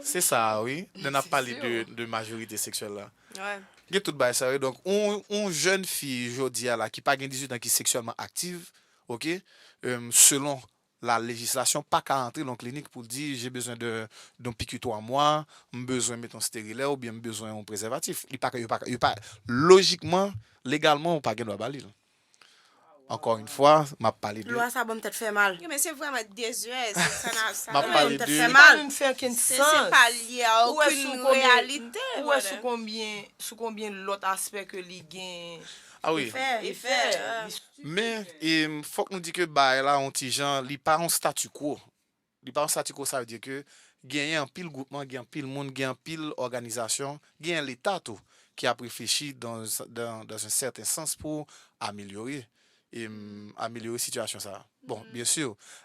Se sa, wi. Lè n ap pale de, de majorite seksyèl la. Gen tout bagay sa, wi. Donk, yon, yon jèn fi jodi a la ki pa gen dizuit an ki seksyèlman aktif, ok, em, selon la lejislasyon, pa ka antre nan klinik pou l di, j'ai besoin de, d'un piqûre twa mwa, m bezwen met yon sterilè oubyen m bezwen yon prezèvatif. Li pa ka, yo pa ka, yo pa, lojikman, legalman, ou pa gen dwa ba li l. Ankò yon fwa, m ap pale de. Lwa sa ban m tèt fè mal. Men se vrèman dezirè, se sa nan sa. M ap pale de. Li pa menm fè okenn Se se pa sans. lye a Ou wè sou okenn konbyen, reyalite. Ou wè sou konbyen, sou konbyen lòt aspè ke li gen. Ah wi. Efè. Men, e, fòk nou di ke bagay la, yon ti jan, li pa yon statu quo. Li pa yon statu quo, sa vle di ke genyen anpil gwoupman, gen anpil moun, gen anpil òganizasyon, gen Leta tou, ki ap reflechi dans, dans, dans un certain sens pou amelyore, em, amelyore sitiyasyon sa a. Bon, byen si,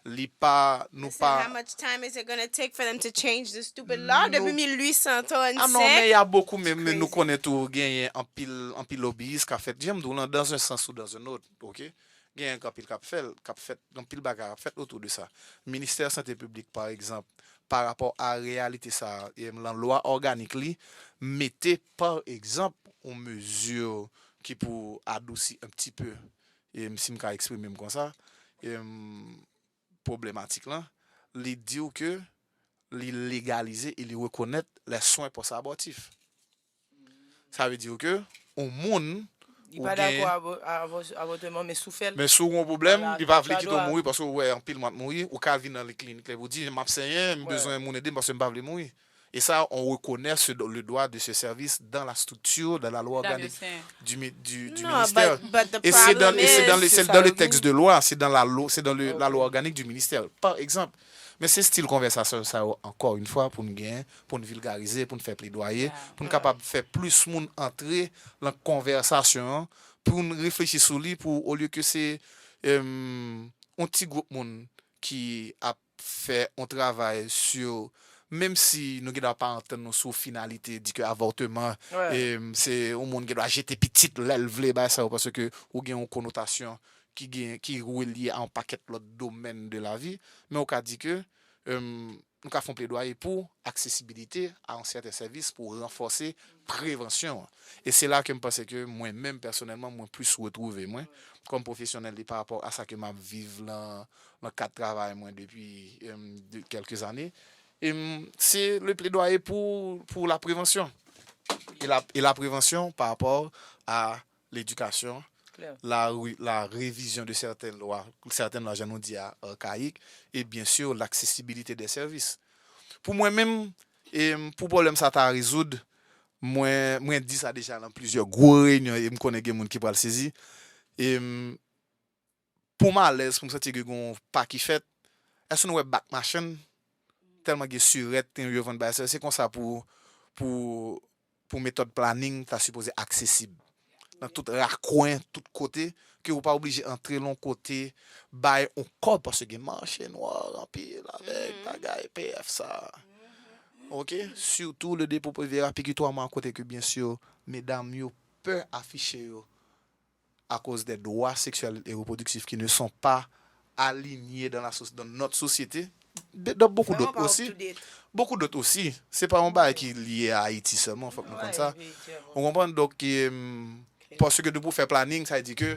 li pa, nou Say, pa. How much time is it gonna take for them to change the stupid law? Depi mil uit san trannsenk. Ah non, men y a beaucoup, men, men nou konnen tou genyen anpil, anpil lobbyist k ap fèt. Jan m di w lan, dans un sens ou dans un autre, ok? Genyen anpil k ap fè, k ap fèt, anpil bagay k ap fèt otou de sa. Ministè Sante Piblik, pa egzanp, pa rapò a reyalite sa a, e lan lwa òganik li, mete, pa egzanp, yon mezi ki pou adousi un petit peu, e si m ka eksprime m konsa, e, pwoblematik lan, li di w ke li legalize e li rekonèt les soins post-abortifs. Sa vle di ke yon moun Li pa dakò a avo- a avo- avòtman, men si w fè l. Men si w gen yon pwoblèm, li pa vle kite w mouri paske w wè anpil moun ap mouri, ou ka vin nan klinik la pou w di, m ap senyen, m bezwen moun ede m paske m pa vle mouri. E sa, on reconnaît ce- le droit de ce service dans la structure, dans la loi organique du, mi- du, du Non, ministère. but, but the Et c'est dans, problem et c'est dans, is, le- c'est dans le texte de loi, c'est dans la loi, c'est dans le- la loi organique du ministère, par exemple. Men se stil konvèsasyon sa yo, ankò yon fwa, pou n genyen, pou n vilgarize, pou n fè pledwaye, pou n kapab fè plis moun antre nan konvèsasyon an, pou n reflechi sou li, pou, olye ke se em, yon ti gwoup moun ki ap fè yon travay sou, menm si nou gen dwa pa antann nou sou finalite, di ke avòtman, em, se yon moun gen dwa jete pitit lè l vle, bagay sa yo, paske ou gen yon konotasyon ki gen, ki relye a yon pakèt lòt domèn de lavi, men ou ka di ke, em, nou ka fè yon pledwaye pou aksesibilite a yon sèten sèvis, pou ranfòse prevansyon an. E se la ke m panse ke mwen menm, pèsonèlman, mwen plis retwouve mwen kòm pwofesyonèl li pa rapò a sa ke m ap viv lan, lan kad travay mwen depi, em, de, kèlke zane. Em, se le plaidoyer pou, pou la prevansyon. E la, e la prevansyon pa rapò a ledikasyon, la, re- la revizyon de sèten lwa, sèten lwa, jan nou di a, arkayik, e byen si, laksesibilite de sèvis. Pou mwen menm, e pou pwoblèm sa ta rezoud, mwen, mwen di sa deja nan plizyè gwo reyinyon, e m konnen gen moun ki pral sezi. E pou m alèz, pou m santi ke gen yon pa ki fèt, èske nou wè bak machann, tèlman gen sirèt, yo vann bagay sa, se konsa pou, pou, pou metòd planning ta sipoze aksesib. Nan tout rakwen, tout kote, ke ou pa oblije antre lan yon kote, bay yon kòb, paske gen mache nwa anpil avèk bagay P F sa. Ok? Surtout le dépôt privé à piqûre twa mwa, kote ke, byen si, medam yo pè afiche yo à cause des droits sexuels et reproductifs qui ne sont pas alignés dans la soci- dans notre société. De- Dans beaucoup d'autres aussi. Beaucoup d'autres aussi. Se pa yon bagay ki lye a Ayiti sèlman, fòk nou konn sa. Ou konprann? Donk, em, paske depi w fè planning, sa vle di ke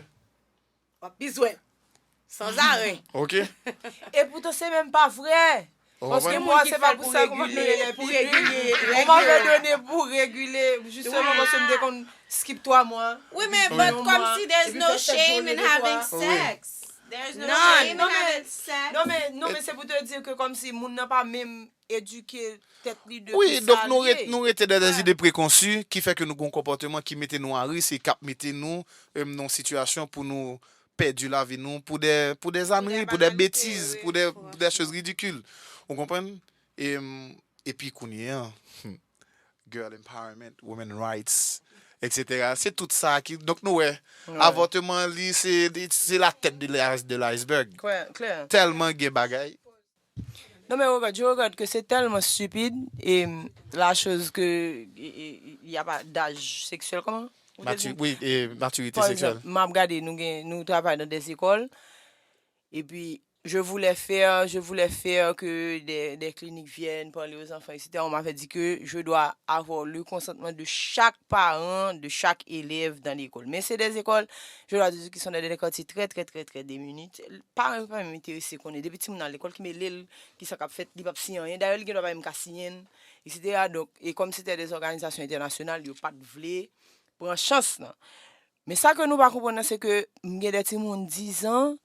W ap bizwen. Sanzaren. Ok? E poutan, se menm pa vrè. Paske Gen mwa, se pa pou sa, konprann, nou rele piblik. On m'avait donné pou regile, jisteman, paske m te konn skip twa mwa. Wi, men but kòmsi there's no shame in having sex. There's no shame in having sex. Non, men, non, men se pou te di ke kòmsi moun nan pa menm edike tèt li de Wi, donk nou ret- nou rete dans des idées préconçues ki fè ke nou gen yon konpòteman ki mete nou a risk e k ap mete nou, em, nan yon sitiyasyon pou nou pèdi lavi nou pou de, pou de zanri, pou de betiz, pou de, pou de choz ridikil. Ou konprann? E, epi kounye a, hmm, girl empowerment, women rights, et cetera. Se tout sa ki, donk nou wè, avòtman li, se, se la tèt de l'iceberg. Klè, klè. Tèlman gen bagay. Non, mais regarde, je regarde que c'est tellement stupide et la chose que il n'y a pas d'âge sexuel, comment? Mati, wi, e, matirite seksyèl. M ap gade, nou gen, nou travay nan des écoles. Et puis, je voulais faire, je voulais faire que des, des cliniques viennent parler aux enfants, et cetera. On m'avait dit que je dois avoir le consentement de chaque parent, de chaque élève dans l'école. Mais c'est des écoles, je dois dire, qui sont dans des quartiers très, très, très, très démunis. Paran yo pa menm enterese konnen. Depi timoun nan lekòl, ki mele l, ki sa k ap fèt, li p ap siyen anyen. Dayè, li gen dwa pa menm ka siyen l, et cetera. Donk, e kòm se te de òganizasyon entènasyonal, yo pa t vle pran chans lan. Men sa ke nou pa konprann nan, se ke m gen de timoun dizan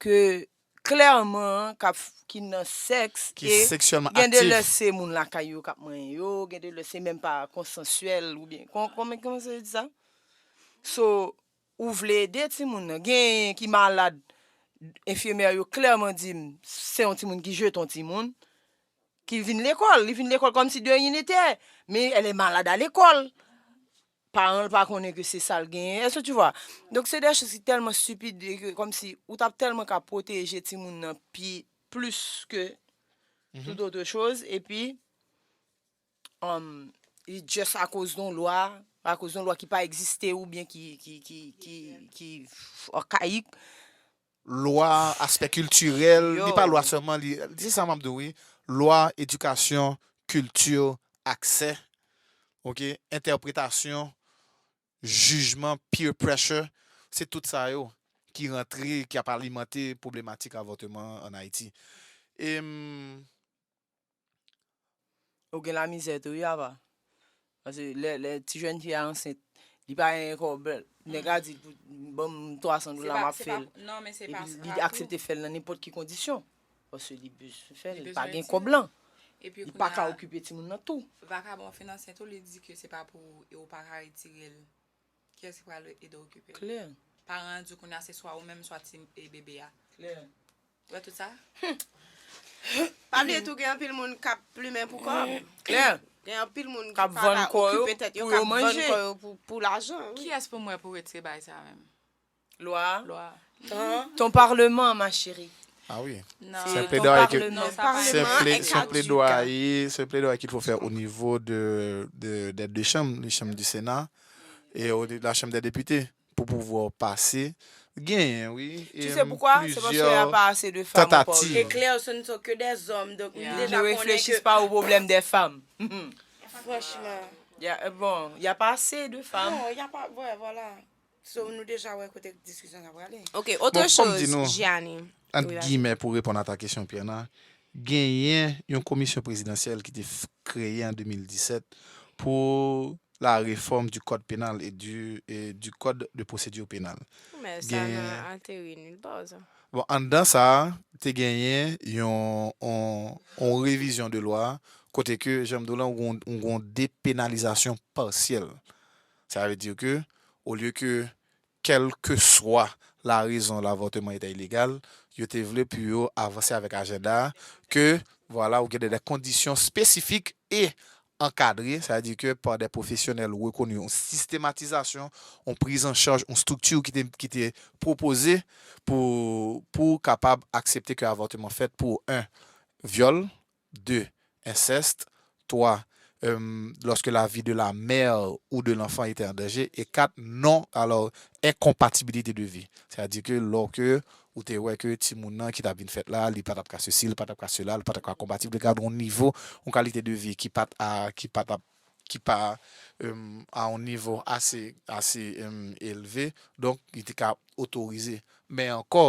ke klèman k ap ki nan sèks Ki seksyèlman gen de lè aktif. Se moun lakay yo k ap manyen yo, gen de lè se menm pa konsansyèl oubyen kòman kòman se di sa? So, ou vle ede timoun nan. Genyen ki malad, enfimyè yo klèman di m se yon timoun ki jete yon timoun, ki vin lekòl. Li vin lekòl kòmsi de rien n'était, men elle est malade à l'école. Paran l pa konnen ke se sa l genyen. Est-ce que tu vois? Donk, se de chans ki tèlman stipid, e ke kòmsi ou t ap tèlman ka pwoteje timoun nan pi plis ke tout otre choz, epi um, li just akoz yon lwa, akoz yon lwa ki pa egziste oubyen ki, ki, ki, ki, ki akayik. Lwa, aspè kiltirèl, li pa lwa sèlman, li, se sa m ap di w, wi. Lwa, edikasyon, kilti, aksè, ok, entèpretasyon, jijman, peer pressure, se tout sa yo ki rantre, ki ap alimante pwoblematik avòtman an Ayiti. E, m, Ou gen lamizè tou, wi, apa. Paske lè, lè ti jèn fi a ansent, li pa gen kòb, nèg la di, "Ban m twa san dola, m ap fè l." Epi li aksepte fè l nan nenpòt ki kondisyon. Paske li bezwen fè l, li pa gen kòb lan. Li pa ka okipe timoun nan tou. Vakabon fin ansent ou, li di ke se pa pou ou e ou pa ka retire l. Kiyès ki pral ede w okipe l? Klè. Paran an di w kounye a se swa ou menm, swa ti e bebe a. Klè. Ou wè tout sa? Pa bliye tou gen anpil moun k ap plimen pou kòb. Klè. Gen anpil moun K ap vann kò yo okipe tèt yo, pou k yo ap vann manje. Kò yo pou, pou lajan, wi. Kiyès pou mwen pou retire bagay sa menm? Lwa. Lwa. Ton parleman, ma chérie. Ah wi. Non. C'est un C'est plaidoyer ton que- parlement. Parlement C'est un, plai- est c'est un caduc. plaidoyer, c'est un plaidoyer qu'il faut faire au niveau de, de, des deux chambres, les chambres du Sénat et au- la Chambre des députés, pour pouvoir passer. Genyen, wi. Tu sais pourquoi? C'est parce qu'il n'y a pas assez de femmes au tentatives. Parlement. E klè, ce ne sont que des hommes, donk nou Yeah. Ils deja ne konnen réfléchissent ke pas aux problèmes des femmes. Franchman. Y a, euh, bon, il n'y a pas assez de femmes. Non, y a pas, ouais, voilà. So, nou deja wè kote diskisyon sa prale. Ok, autre Bon, fò m di chose, nou, Gianni. Ant Oui, vas-y. giyimè, pou reponn a ta kesyon, Pierre, genyen yon komisyon prezidansyèl ki te f- kreye an de mil disèt pou la réforme du code pénal et du, et du code de procédure pénale. Men sa Gen- nan ateri nil pa sa. Bon, anndan sa a, te genyen yon, yon, yon revizyon de lwa kote ke, jan m di w la, yon, yon depenalizasyon pasyèl. Sa vle di ke, olye ke, kèlkeswa larezon lavòtman eta ilegal, yo te vle pou yo avanse avèk ajanda a, ke, vwala, ou gen de, de kondisyon espesifik e ankadre, sa vle di ke pa de pwofesyonèl rekoni, yon sistematizasyon, yon priz an chaj, yon estrikti ki te, ki te pwopoze pou, pou kapab aksepte ke avòtman fèt pou, en, vyòl, de, ensèst, twa, euh, lorsque la vie de la mère ou de l'enfant était en danger, e kat, non, alors, incompatibilité de vie. Sètadi ke lòske ou te wè ke timoun nan ki t ap vin fèt la, li pa t ap ka sesi, li pa t ap ka sela, li pa t ap ka konpatib, li ka yon nivo, yon kalite de vi ki pa t a, ki pa t ap, ki pa, euh, a yon nivo ase, ase, euh, elve, donk, li te ka otorize. Men ankò,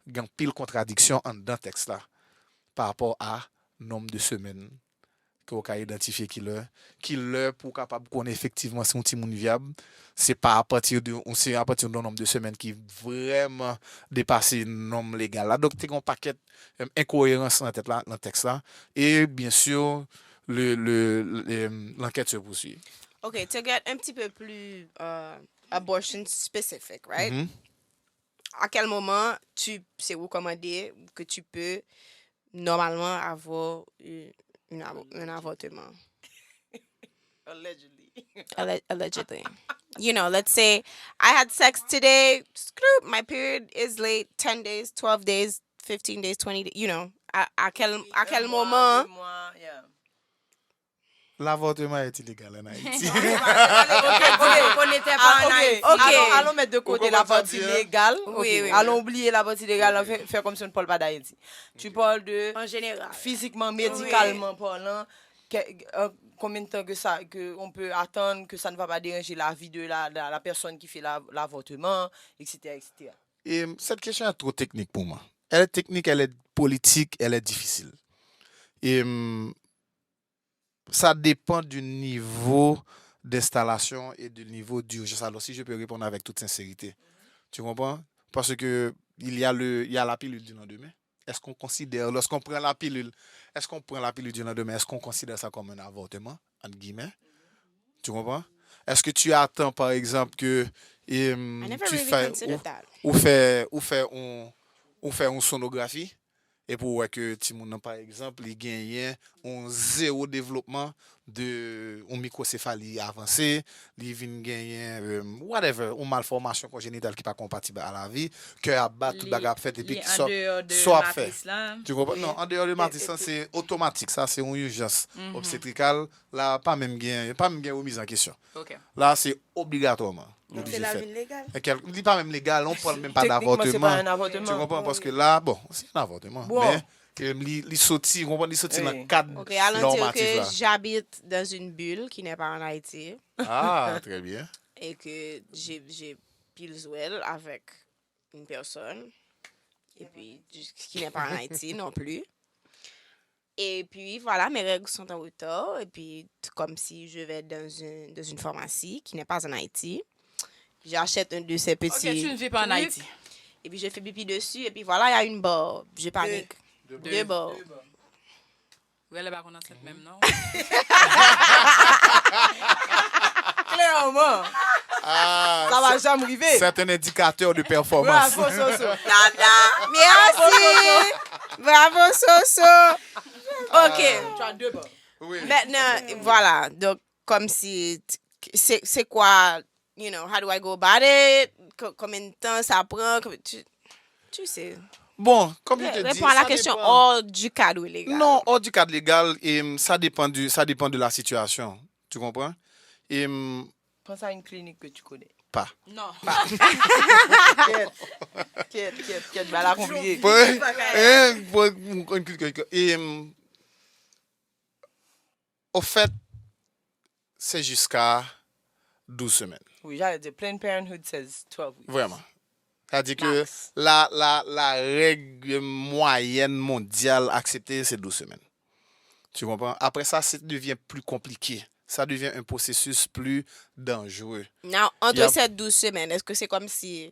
gen anpil kontradiksyon anndan tèks la pa rapò a nonb de semèn ke w ka idantifye ki lè, ki lè pou w kapab konnen efektivman si yon timoun vyab, se pa apati de, se apati de yon nonb de semèn ki vrèman depase nonm legal la. Donk, te gen yon pakèt, em, enkoyerans nan tèt la, nan tèks la. E, byen si, le, le, le, em, l'enquête se poursuit. Ok, to get un petit peu plus euh, abortion specific, right? Mhm. À quel moment tu, c'est recommandé que tu peux normalement avoir une, une abo- un avortement? Allegedly. Alle- allegedly. You know, let's say I had sex today, screw, my period is late, ten days, twelve days, fifteen days, twenty days, you know, à, à quel, à quel moment. L'avortement est illégal en Haïti. Ok, ok. Alon, alon met de kote la partie légale. Alon oubliye la partie légale, fè, fè kòmsi nou pa pale d'Haïti. Tu parles de en général. Physiquement, médicalement parlant, combien de temps que ça, que on peut attendre, que ça ne va pas déranger la vie de la, la, la personne qui fait la, l'avortement, et cetera, et cetera. Et cette question est trop technique pour moi. Elle est technique, elle est politique, elle est difficile. Et hum, ça dépend du niveau d'installation et du niveau d'urgence. Alors, si je peux répondre avec toute sincérité, tu comprends? Parce que il y a, le, il y a la pilule du lendemain. Est-ce qu'on considère, lorsqu'on prend la pilule, est-ce qu'on prend la pilule du lendemain, est-ce qu'on considère ça comme un avortement, entre guillemets? Tu comprends? Est-ce que tu attends, par exemple, que hum, tu fais, ou, ou fais, ou fais, un, ou fais une sonographie? Epi ou wè ke timoun nan, pa egzanp, li genyen yon zewo devlopman de yon mikwosefali avanse, li vin genyen, euh, whatever, yon malfòmasyon konjenital ki pa konpatib a lavi, kè ap bat, tout bagay ap fèt, epi sa w ap fè. Tu comprends? Non, an deyò de matris lan, se otomatik, sa se yon ijans obstetrikal, la pa menm gen, pa menm gen remiz an kesyon. La se obligatwaman. Li oblije fèt. Li pa menm legal, on pral menm pa d'avortement. Tu comprends? Paske la, bon, se yon avortement. Men li, li soti, ou konprann, li soti nan kad nòmatif la. J'habite dans une bulle qui n'est pas en Haïti. Ah, très bien. Et que j'ai, j'ai pile avec une personne. Et puis, qui n'est pas en Haïti non plus. Et puis voilà, mes règles sont en retard. Et puis, comme si je vais dans, un, dans une pharmacie qui n'est pas en Haïti, j'achète un de ces petits. Ok, tu ne vis pas en Haïti. Et puis, je fais pipi dessus. Et puis voilà, il y a une barre. Je panique. Deux, deux barres. Rèl pa konn ansent menm non. Clairement. Ah, ça va jamais arriver. C'est un indicateur de performance. Bravo, Soso. Nada. Merci. Bravo, Soso. Ok. Tu as deux balles. Oui. Maintenant, voilà. Donc, comme si, c'est c'est quoi, you know, how do I go about it? Combien de temps ça prend? Tu, tu sais. Bon, comme je te dis, réponds à la question hors du cadre légal. Non, hors du cadre légal, et ça dépend du, ça dépend de la situation. Tu comprends? Et, Pense à une clinique que tu connais. Pas. Non. Kèt, kèt, kèt, kèt, ba la konpliye. Et, au fait, c'est jusqu'à douze semaines. Oui, j'allais dire, Planned Parenthood says twelve weeks. Vraiment. C'est-à-dire que la, la, la règle moyenne mondiale acceptée, c'est douze semaines. Tu comprends? Après ça, ça devient plus compliqué. Ça devient un processus plus dangereux. Now, entre ces douze semaines, est-ce que c'est comme si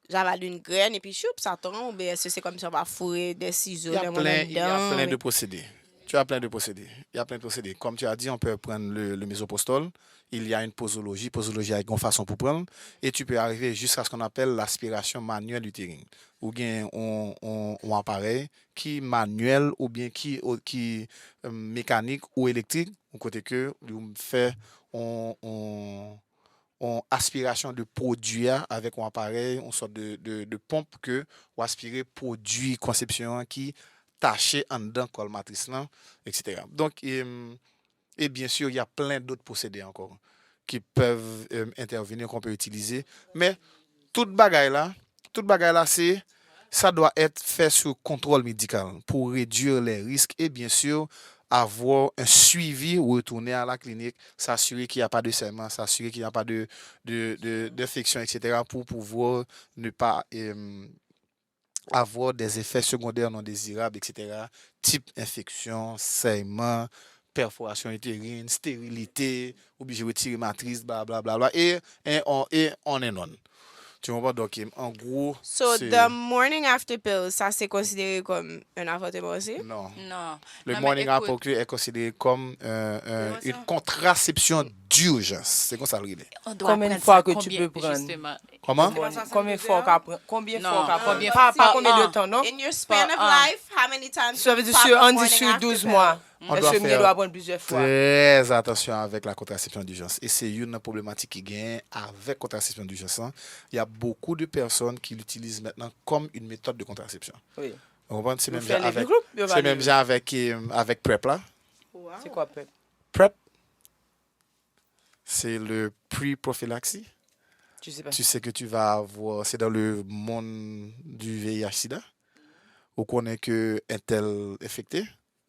j'avale une graine et puis choup, ça tombe, ou bien est-ce que c'est comme si on va fourrer des ciseaux dans mon Il y a plein de procédés. Tu as plein de procédés. Il y a plein de procédés. Comme tu as dit, on peut prendre le, le misoprostol. Il y a une posologie. Posologie a une façon pour prendre. Et tu peux arriver jusqu'à ce qu'on appelle l'aspiration manuelle utérine. Ou gen yon, yon, yon aparèy ki manyèl oubyen ki, ki mekanik ou elektrik, yon kote ke ou fè yon, yon, yon aspirasyon de pwodui a avèk yon aparèy, yon sòt de, de, de ponp ke ou aspire pwodui konsepsyon an ki tache anndan kòl matris lan, et cetera. Donk, e, et bien sûr, il y a plein d'autres procédés encore qui peuvent euh, intervenir, qu'on peut utiliser. Mais tout bagay la, tout bagay la, c'est ça doit être fait sous contrôle médical pour réduire les risques et bien sûr avoir un suivi, retourner à la clinique, s'assurer qu'il n'y a pas de saignement, s'assurer qu'il n'y a pas de, de, de, d'infection, et cetera, pour pouvoir ne pas euh, avoir des effets secondaires non désirables, et cetera, type infection, saignement, perforation utérine, stérilité, obligé retirer matrice, blablabla, et, et, on, et on and on. Tu comprends? Donc, en gros, So, the morning after pill, ça c'est considéré comme un avortement aussi? Non. Non. Le morning after pill est considéré comme euh, euh, une contraception d'urgence. C'est comme ça le règle. Combien de fois que tu peux prendre? Comment? Combien de fois qu'on prend? Combien de fois qu'on prend? Pas, pas combien de temps, non? In your span of life, how many times? Ça veut dire sur un dix sur douze mois. On doit Èske m gen faire dwa pran plizyè fwa? très attention avec la contraception d'urgence. E se youn nan pwoblematik ki genyen avèk kontrasepsyon dijans lan. Il y a beaucoup de personnes qui l'utilisent maintenant comme une méthode de contraception. Wi. Ou konprann? Se Yo menm fè jan le avèk, group, yo se pa menm le jan avèk, euh, avèk PrEP la. Se kwa PrEP? PrEP, c'est le pre-prophylaxie. Je sais pas. Tu sais que tu vas avoir, c'est dans le monde du V I H sida. Ou konnen ke entèl enfekte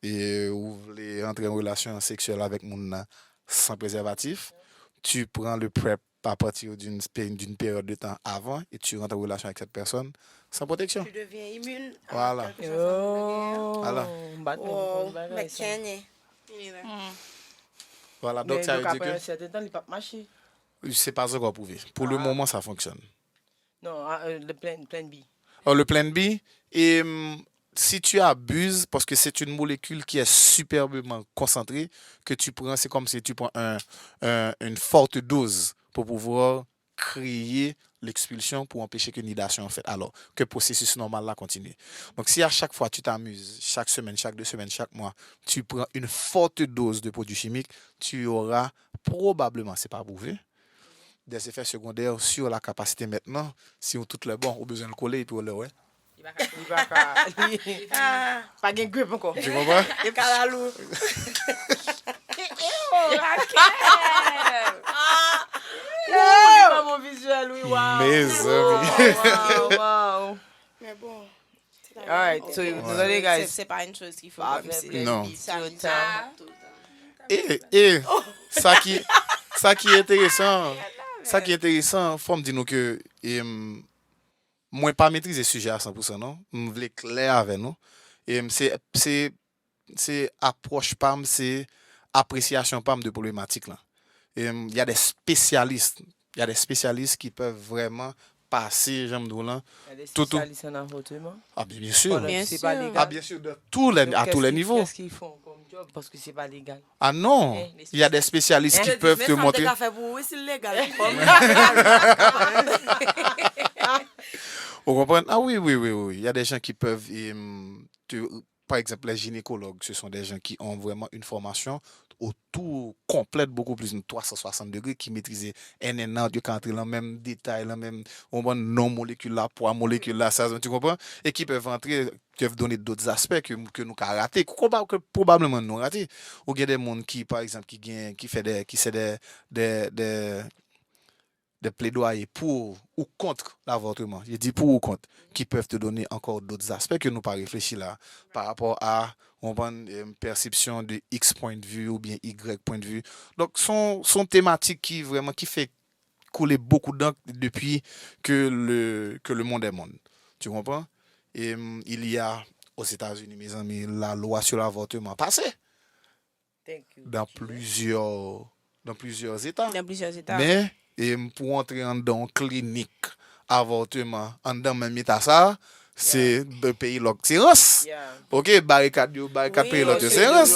e ou vle antre an relasyon seksyèl avèk moun nan san prezèvatif, tu prends le PrEP à partir d'une pé- d'une période de temps avant et tu rentres en relation avec cette personne sans protection. Tu deviens immune. Voilà. Quelque chose. Oh, Voilà. M pa t konn Oh, bagay mais sa. Kenny. Voilà, donc Men ça yo veut ka dire pran que yon sèten tan, li p ap mache. C'est pas encore prouvé. Pour le moment, ça fonctionne. Non, ah, euh, le plan, plan B. Alors, le plan B, et, hum, si tu abuses, parce que c'est une molécule qui est superbement concentrée, que tu prends, c'est comme si tu prends un, un- une forte dose pour pouvoir créer l'expulsion pour empêcher que nidasyon an fèt. Alors, que processus normal la continue. Donc, si à chaque fois tu t'amuses, chaque semaine, chaque deux semaines, chaque mois, tu prends une forte dose de produits chimiques, tu auras probablement, c'est pas prouvé, des effets secondaires sur la capacité maintenant, si ou tout le bon, ou bezwen l kole, epi ou lè, wè. Li pa ka. Pa gen grip ankò. Tu comprends? E kalalou. Oh, Raquel! Ou li pa bon vizyèl, wi, waw. Mes amis. Waw, waw. Men bon. Alright, so, Se- désolé, guys. Se pa une chose qu'il faut Pa comme fè c'est. plan Non. B tout tan. E, e, sa ki, sa ki enteresan, sa ki enteresan, fò m di nou ke, em, mwen pa metrize sijè a san pou san, non. M vle klè avè nou. Em, se, se, se apwòch pa m, se apresyasyon pa m de pwoblematik lan. Em, y a des spécialistes, y a des spécialistes qui peuvent vraiment pase, jan m di w lan, Il y a des tout, tout. Spécialistes en avortement. Ah, bien, bien sûr. Pendant que Bien c'est pas sûr. légal. Ah, bien sûr, dans tous les, Donc, à qu'est-ce tous les qui- niveaux. Qu'est-ce qu'ils font comme job? Parce que c'est pas légal. Ah non, Hein, les il y a des spécialistes qui peuvent te montrer. Ka fè pou ou, wi, si l legal. Ou konprann? Ah oui, oui, oui, oui. Il y a des gens qui peuvent, euh, te- par exemple, les gynécologues, ce sont des gens qui ont vraiment une formation autour complète, beaucoup plus de trois cent soixante degrés, ki metrize N N out, yo ka antre lan menm detay, lan menm, ou konprann, non molekil la, pwa molekil la, sa, tu comprends? Et qui peuvent entrer, peuvent donner d'autres aspects que, que nou ka rate, ke proba- ke probableman nou rate. Ou gen de moun ki, par exemple, ki gen, ki fè de, ki se de, de, de, de plaidoyer pour ou contre l'avortement, je dis pour ou contre, qui peuvent te donner encore d'autres aspects que nou pa reflechi la, par rapport à, ou konprann, euh, perception de X point de vue ou bien Y point de vue. Donc, son, son tematik ki vrèman, ki fè couler beaucoup d'encre depuis que le, que le monde est monde. Tu comprends? Et, hum, il y a, aux États-Unis, mes amis, la loi sur l'avortement a passé Thank you. dans plusieurs, dans plusieurs États. Dans plusieurs états. Men, e pou antre anndan yon klinik avòteman anndan menm eta sa, se de peyi lòk se rans. Yeah. Ok, barikad yo, barikad peyi lòk yo se rans.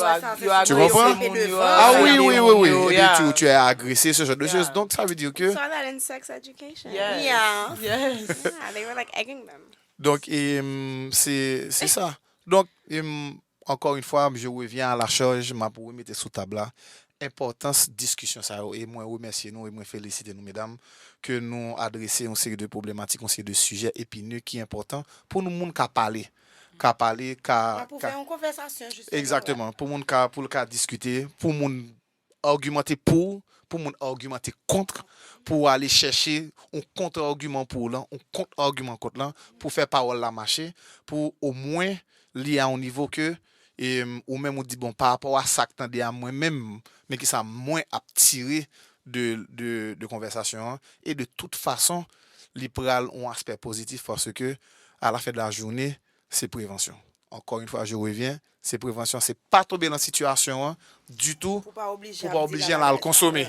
Tu comprends? Ah oui, oui, oui, oui. Et tu, tu es agressé, ce genre de choses. Donc, ça veut dire que Saw that in sex education. Yes. Yeah. Yes. Yeah, they were like egging them. Donc, e, hum, c'est c'est ça. Donc, e, hum, encore une fois, je reviens à la charge, m ap remete sou tab la, enpòtans diskisyon sa yo. E mwen remèsye nou, e mwen felisite nou, medam, ke nou adrese yon seri de pwoblematik, yon seri de sijè epine ki enpòtan pou nou moun ka pale. Ka pale, ka... Pou fè yon konvèsasyon, jistèman. Exactement. Pou moun ka, pou l ka diskite, pou moun agimante pou, pou moun agimante kont, pou w ale chèche yon kont-agiman pou w lan, yon kont-agiman kont lan, pou fè pawòl la mache, pou omwen li a yon nivo ke, e, ou menm ou di, bon, pa rapò a sa k tande a mwen menm, men kisa mwen ap tire de, de, de konvèsasyon an, e de tout fason, li pral yon aspè pozitif paske, à la fin de la journée, se prevansyon. Encore une fois, je reviens, se prevansyon, se pa tonbe nan sitiyasyon an ditou Pou pa oblije pou pa oblije al konsome.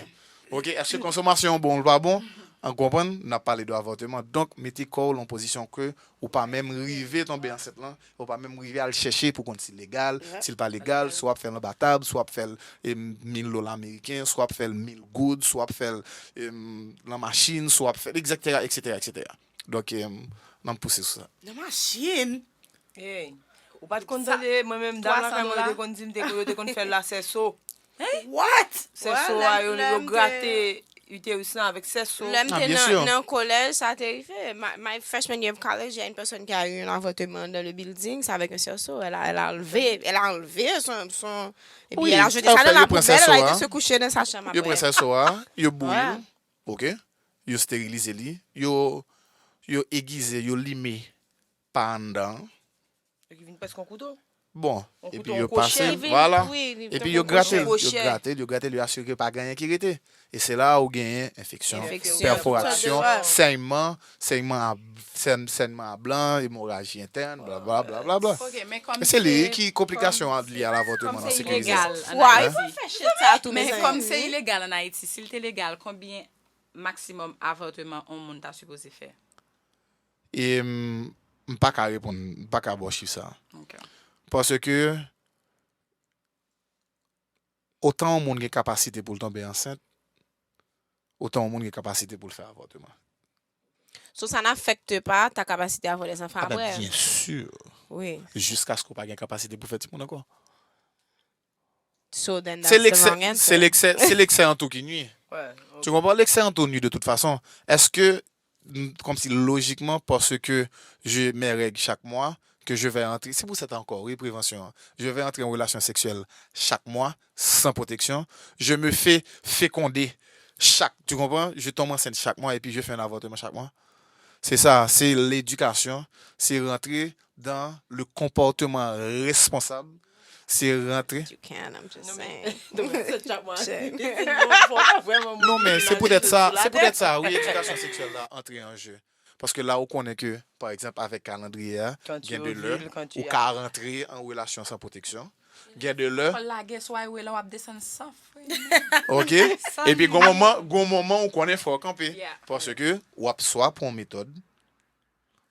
Ok, èske konsomasyon an bon ou pa bon? An konprann, n ap pale de avòteman. Donk, mete kò w lan pozisyon ke ou pa menm rive tonbe ansent lan, ou pa menm rive al chèche pou konn si l legal, si l pa legal, si w ap fè l anba tab, si w ap fè l, e, mil dola ameriken, si w ap fè l mil goud, si w ap fè l, e, lan machin, si w ap fè l, etsetera, etsetera, etsetera. Donk, e, n ap pouse sou sa. Nan machin. Hey. Ou pa t konn tande, mwen menm, dam lakay mwen, yo te konn di m, te, yo te konn fè lasèso. What? Sèso a, yo, yo grate uterus lan avèk sèso. Lè m te nan kolèj, sa te rive. My, my freshman year of college, il y a une personne qui a eu un avortement dans le building, c'est avec un cerceau. Elle a, elle a enlevé, elle a enlevé son, son et puis elle a jeté ça dans la poubelle, elle a été se coucher dans sa chambre Yo pran après. Sèso a, yo bouyi l, ok? Yo sterilize li, yo, yo egize, yo lime pa anndan. Ki vin prèske yon kouto. Bon, On epi couteau, yo on crochet. Pase, vwala. Oui, li Epi tankou yo grate l, yo crochet. Grate l, yo grate l, yo asire ke pa gen anyen ki rete. E se la ou genyen enfeksyon, Enfeksyon, pèforasyon, tout sòt de sèyman, sèyman a, sèn, sèyman a blan, emoraji entèn, blablabla. Ok, men kòm Men se li ki konplikasyon an li a lavòtman kòm nan se sekirize. ilegal an Why? Ayiti. Fè shit sa tou, Men mezanmi. Kòm se ilegal an Ayiti, si l te legal, konbyen maksimòm avòtman yon moun ta sipoze fè? E m, m pa ka reponn, m pa ka ba w chif sa. Ok. Paske otan yon moun gen kapasite pou l tonbe ansent, otan yon moun gen kapasite pou l fè avòtman. So, ça n'affecte pas ta capacité à avoir des enfants Ah ben, après. Byen si. Oui. Jiskaske w pa gen kapasite pou fè timoun ankò. So then that's Se the leksè, wrong answer. Se leksè, se leksè an tou ki nwi. Ouais. Tu comprends? L'excès en tout nu de toute façon. Est-ce que, comme si logiquement, parce que j'ai mes règles chaque mois, que je vais entrer, c'est pour ça encore, oui, prévention, hein. Je vais entrer en relation sexuelle chaque mois, sans protection. Je me fais féconder chaque, tu comprends? Je tombe enceinte chaque mois et puis je fais un avortement chaque mois. C'est ça, c'est l'éducation, c'est rentrer dans le comportement responsable, c'est rentrer. You can, I'm just Non, saying. mais, donc, c'est chaque mois. Shit. Bon, bon, vraiment, Non, men se imagine poutèt sa, sou la se poutèt tête. Sa, wi, edikasyon seksyèl la antre an jeu. Paske la, ou konnen ke, pa egzanp, avèk kalandriye a, Quand tu gen de lè, ovules, quand tu ou ka rantre an relasyon san pwoteksyon. Gen de lè, Fò l lage swa ou la w ap desann san fri. ok? Epi, gon moman, gon moman, ou konnen fò w kanpe. Yeah. Paske w ap swa pran yon metòd,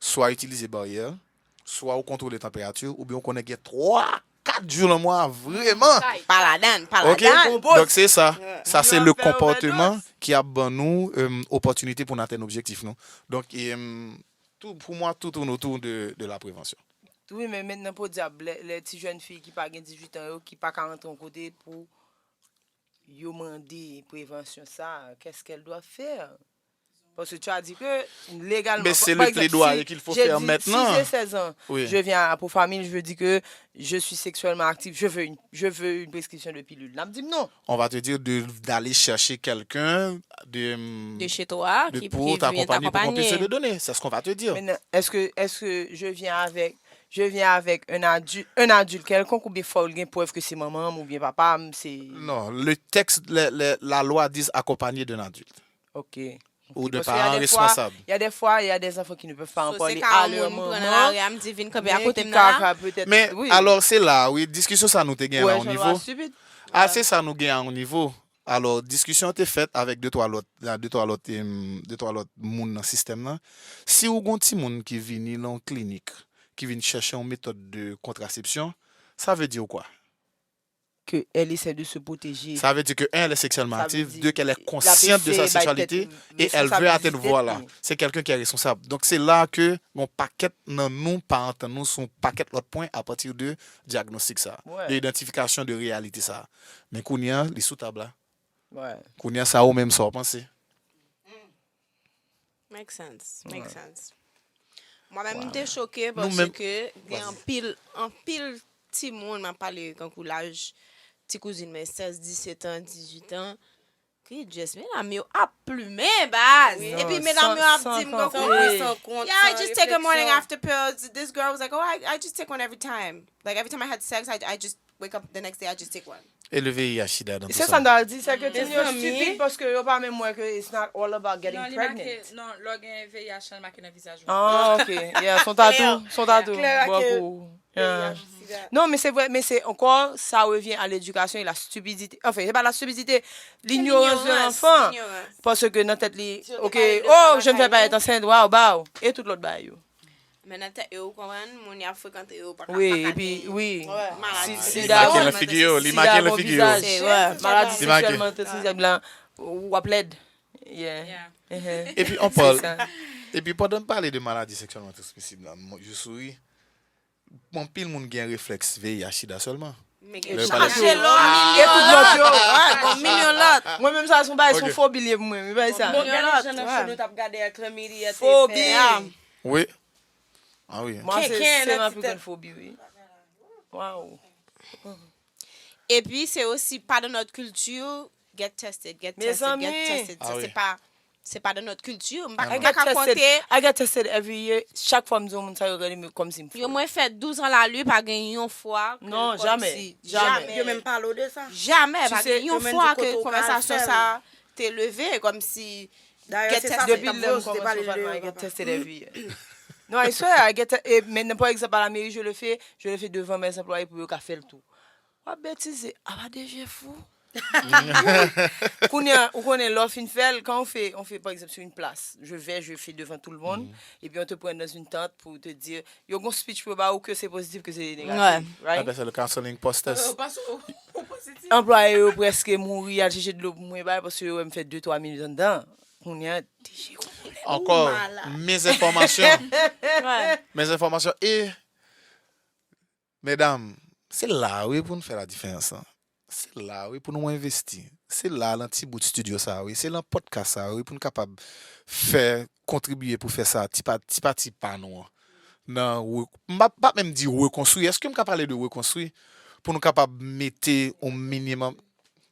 swa itilize baryè, swa ou kontwole tanperati, oubyen ou konnen gen twa, kat jou nan mwa, vrèman. Pa ladan, pa Ok? ladan. Donk, se sa. Sa, se Yo le ap fè konpòteman overdose. Ki ap ban nou euh, opòtinite pou n atenn objektif nou. Donk, e, m, tou, pou mwen, tout tourne autour de, de la prévention. Wi, men mentnan, podyab, lè, lè ti jèn fi ki pa gen dizuit an yo, ki pa ka rantre yon kote pou yo mande prevansyon sa, qu'est-ce qu'elle doit faire? Parce que tu as dit que légalement, Mais c'est par le exemple, plaidoyer si qu'il faut j'ai faire dit, maintenant. Si j'ai seize ans, Oui. Je viens à Profamil, je veux dire que je suis sexuellement active, je veux une, je veux une prescription de pilule. N ap di m non. On va te dire de d'aller chercher quelqu'un de, De chez toi, de- qui, pour qui vient t'accompagner, pour qu'on puisse te t'accompagner. Le donner. C'est ce qu'on va te dire. Maintenant, est-ce que, est-ce que je viens avec, je viens avec un adulte, un adulte quelconque, ou bien faut gen preuve que c'est maman ou bien papa, c'est... Non, le texte, la, la, la loi dit accompagné d'un adulte Ok. ou d'un Parce qu'il y a parent des fois, responsable. Il y a des fois, il y a des enfants qui ne peuvent pas en So, se parler ka à yon leur moun pran maman, lari a, m di vin kanpe mais akote qui m nan la. ka peut-être... Men, oui. Alò, se la, wi, diskisyon sa nou te gen la Ouais, o je nivo. Vois stupide. A, se sa nou gen a o nivo. Alò, diskisyon te fèt avèk de twa lòt, de twa lòt, em, de twa lòt moun nan sistèm nan. Si ou gon timoun ki vini nan yon klinik, ki vin chèche yon metòd de kontrasepsyon, sa vle di kwa? Que elle essaie de se protéger. Ça veut dire que, un, elle est sexuellement Ça veut active, dire deux, qu'elle est l ap consciente de sa eseye bay sexualité tèt li et elle veut atteindre responsabilité voilà. li. C'est quelqu'un qui est responsable. Donc c'est là que yon pakèt nan nou pa antann nou sou yon pakèt lòt pwen à partir de diagnostic sa, Ouais. de identification de réalité sa. Men kounye a, li sou tab la. Ouais. Kounye a, sa ou menm sa w panse. Make sense, make sense. Mwen menm, m te choke Nou menm- paske gen anpil, anpil timoun, m ap pale kankou laj ti kouzin mwen, sèz, disèt an, dizuit an, ki just, medam yo ap plimen baz. Non, Epi medam yo ap di m kankou, San pran san kont, yeah, I san just take a morning refleksyon. After pill. This girl was like, oh, I, I just take one every time. Like every time I had sex, I, I just wake up the next day, I just take one. Et le V I H sida dans tout C'est ça. Ça, m ta di, c'est que timoun yo Mezanmi. Stupid parce que yo pa menm wè que it's not all about getting Non, li pregnant. make, non, lè w gen V I H lan make nan vizaj ou. Ah, ok. Yeah, son tatou, son tatou. Claire, Bon que- kou. Yeah. Non, mais c'est vrai, mais c'est encore, ça revient à l'éducation et la stupidité. Enfin, c'est pas la stupidité, l'ignorance de L'ignorance, l'enfant. l'ignorance. Parce que dans tête, li, Si yo te ok, pale de oh, sa je ne vais pas lakay être enceinte, waouh, bah. Et tout l'autre, bah, yo. Men nan tèt yo, ou konprann, moun y ap frekante yo pa ka Oui, pa ka et puis, gen oui. Ouais. Maladi Li Sida, make l nan figi yo, li make l nan figi yo. Sida, visaj, maladi Li make. seksyèlman transmisib la, w ap lèd. Yeah. Yeah. Uh-huh. Epi on C'est pale. ça. Epi pandan m pale de maladi seksyèlman transmisib la, m, je souris. Anpil moun gen reflèks V I H sida sèlman. Chache lòt milyon lòt. Bon, milyon lòt. Mwen menm sa se yon bagay, se yon fobi li ye pou mwen, wi, bagay sa. Bon, gade jan nan show nou t ap gade ak Chlamydia te fè a. Wi. Ah wi. Mwen se se mwen pi grann fobi, wi. Waw. Epi se osi pa dans notre culture, get tested, get tested, get tested. Sa se pa Se pa dans notre culture. M pa ka konte. I get tested every year. Chak fwa m di yon moun sa, yo gade m kòmsi m fou. Yo mwen fè douz an la, li pa gen yon fwa ke. Non, jamè. Jamè. Yo menm pale w de sa. Jamè, pa gen yon fwa ke konvèsasyon sa te leve, kòmsi. Dayè, se sa m t ap poze w, te pale de yo, papa. I get tested every year. Non, I swear, I get tested. E, men, pa egzanp, a la meri, je le fais, je le fais devant mes employés pou yo ka fè l tou. W ap betize, apa DG fou? Kounye a, ou konnen lè w fin fè l, quand on fait, on fait par exemple sur une place, je vais, je fais devant tout le monde, et puis on te prend dans une tente pour te dire, yo gon speech pou yo ba ou ke se pozitif ke se negatif, right? Apre sa, le counseling post-test. Anplwaye yo prèske mouri, y al chèche dlo pou mwen bay, paske yo wè m fè de twa minit anndan. Kounye a, DG gon pwoblèm. Encore, mes informations. Mes informations. E Medam, se la wi pou n fè la diferans lan. Se la wi pou nou envesti. Se la lan ti bout studio sa wi, se lan podcast sa wi pou n kapab fè kontribiye pou fè sa ti pa ti pa ti pa nou an. Nan m pa pa menm di rekonstwi, èske m ka pale de rekonstwi pou nou kapab mete yon minimum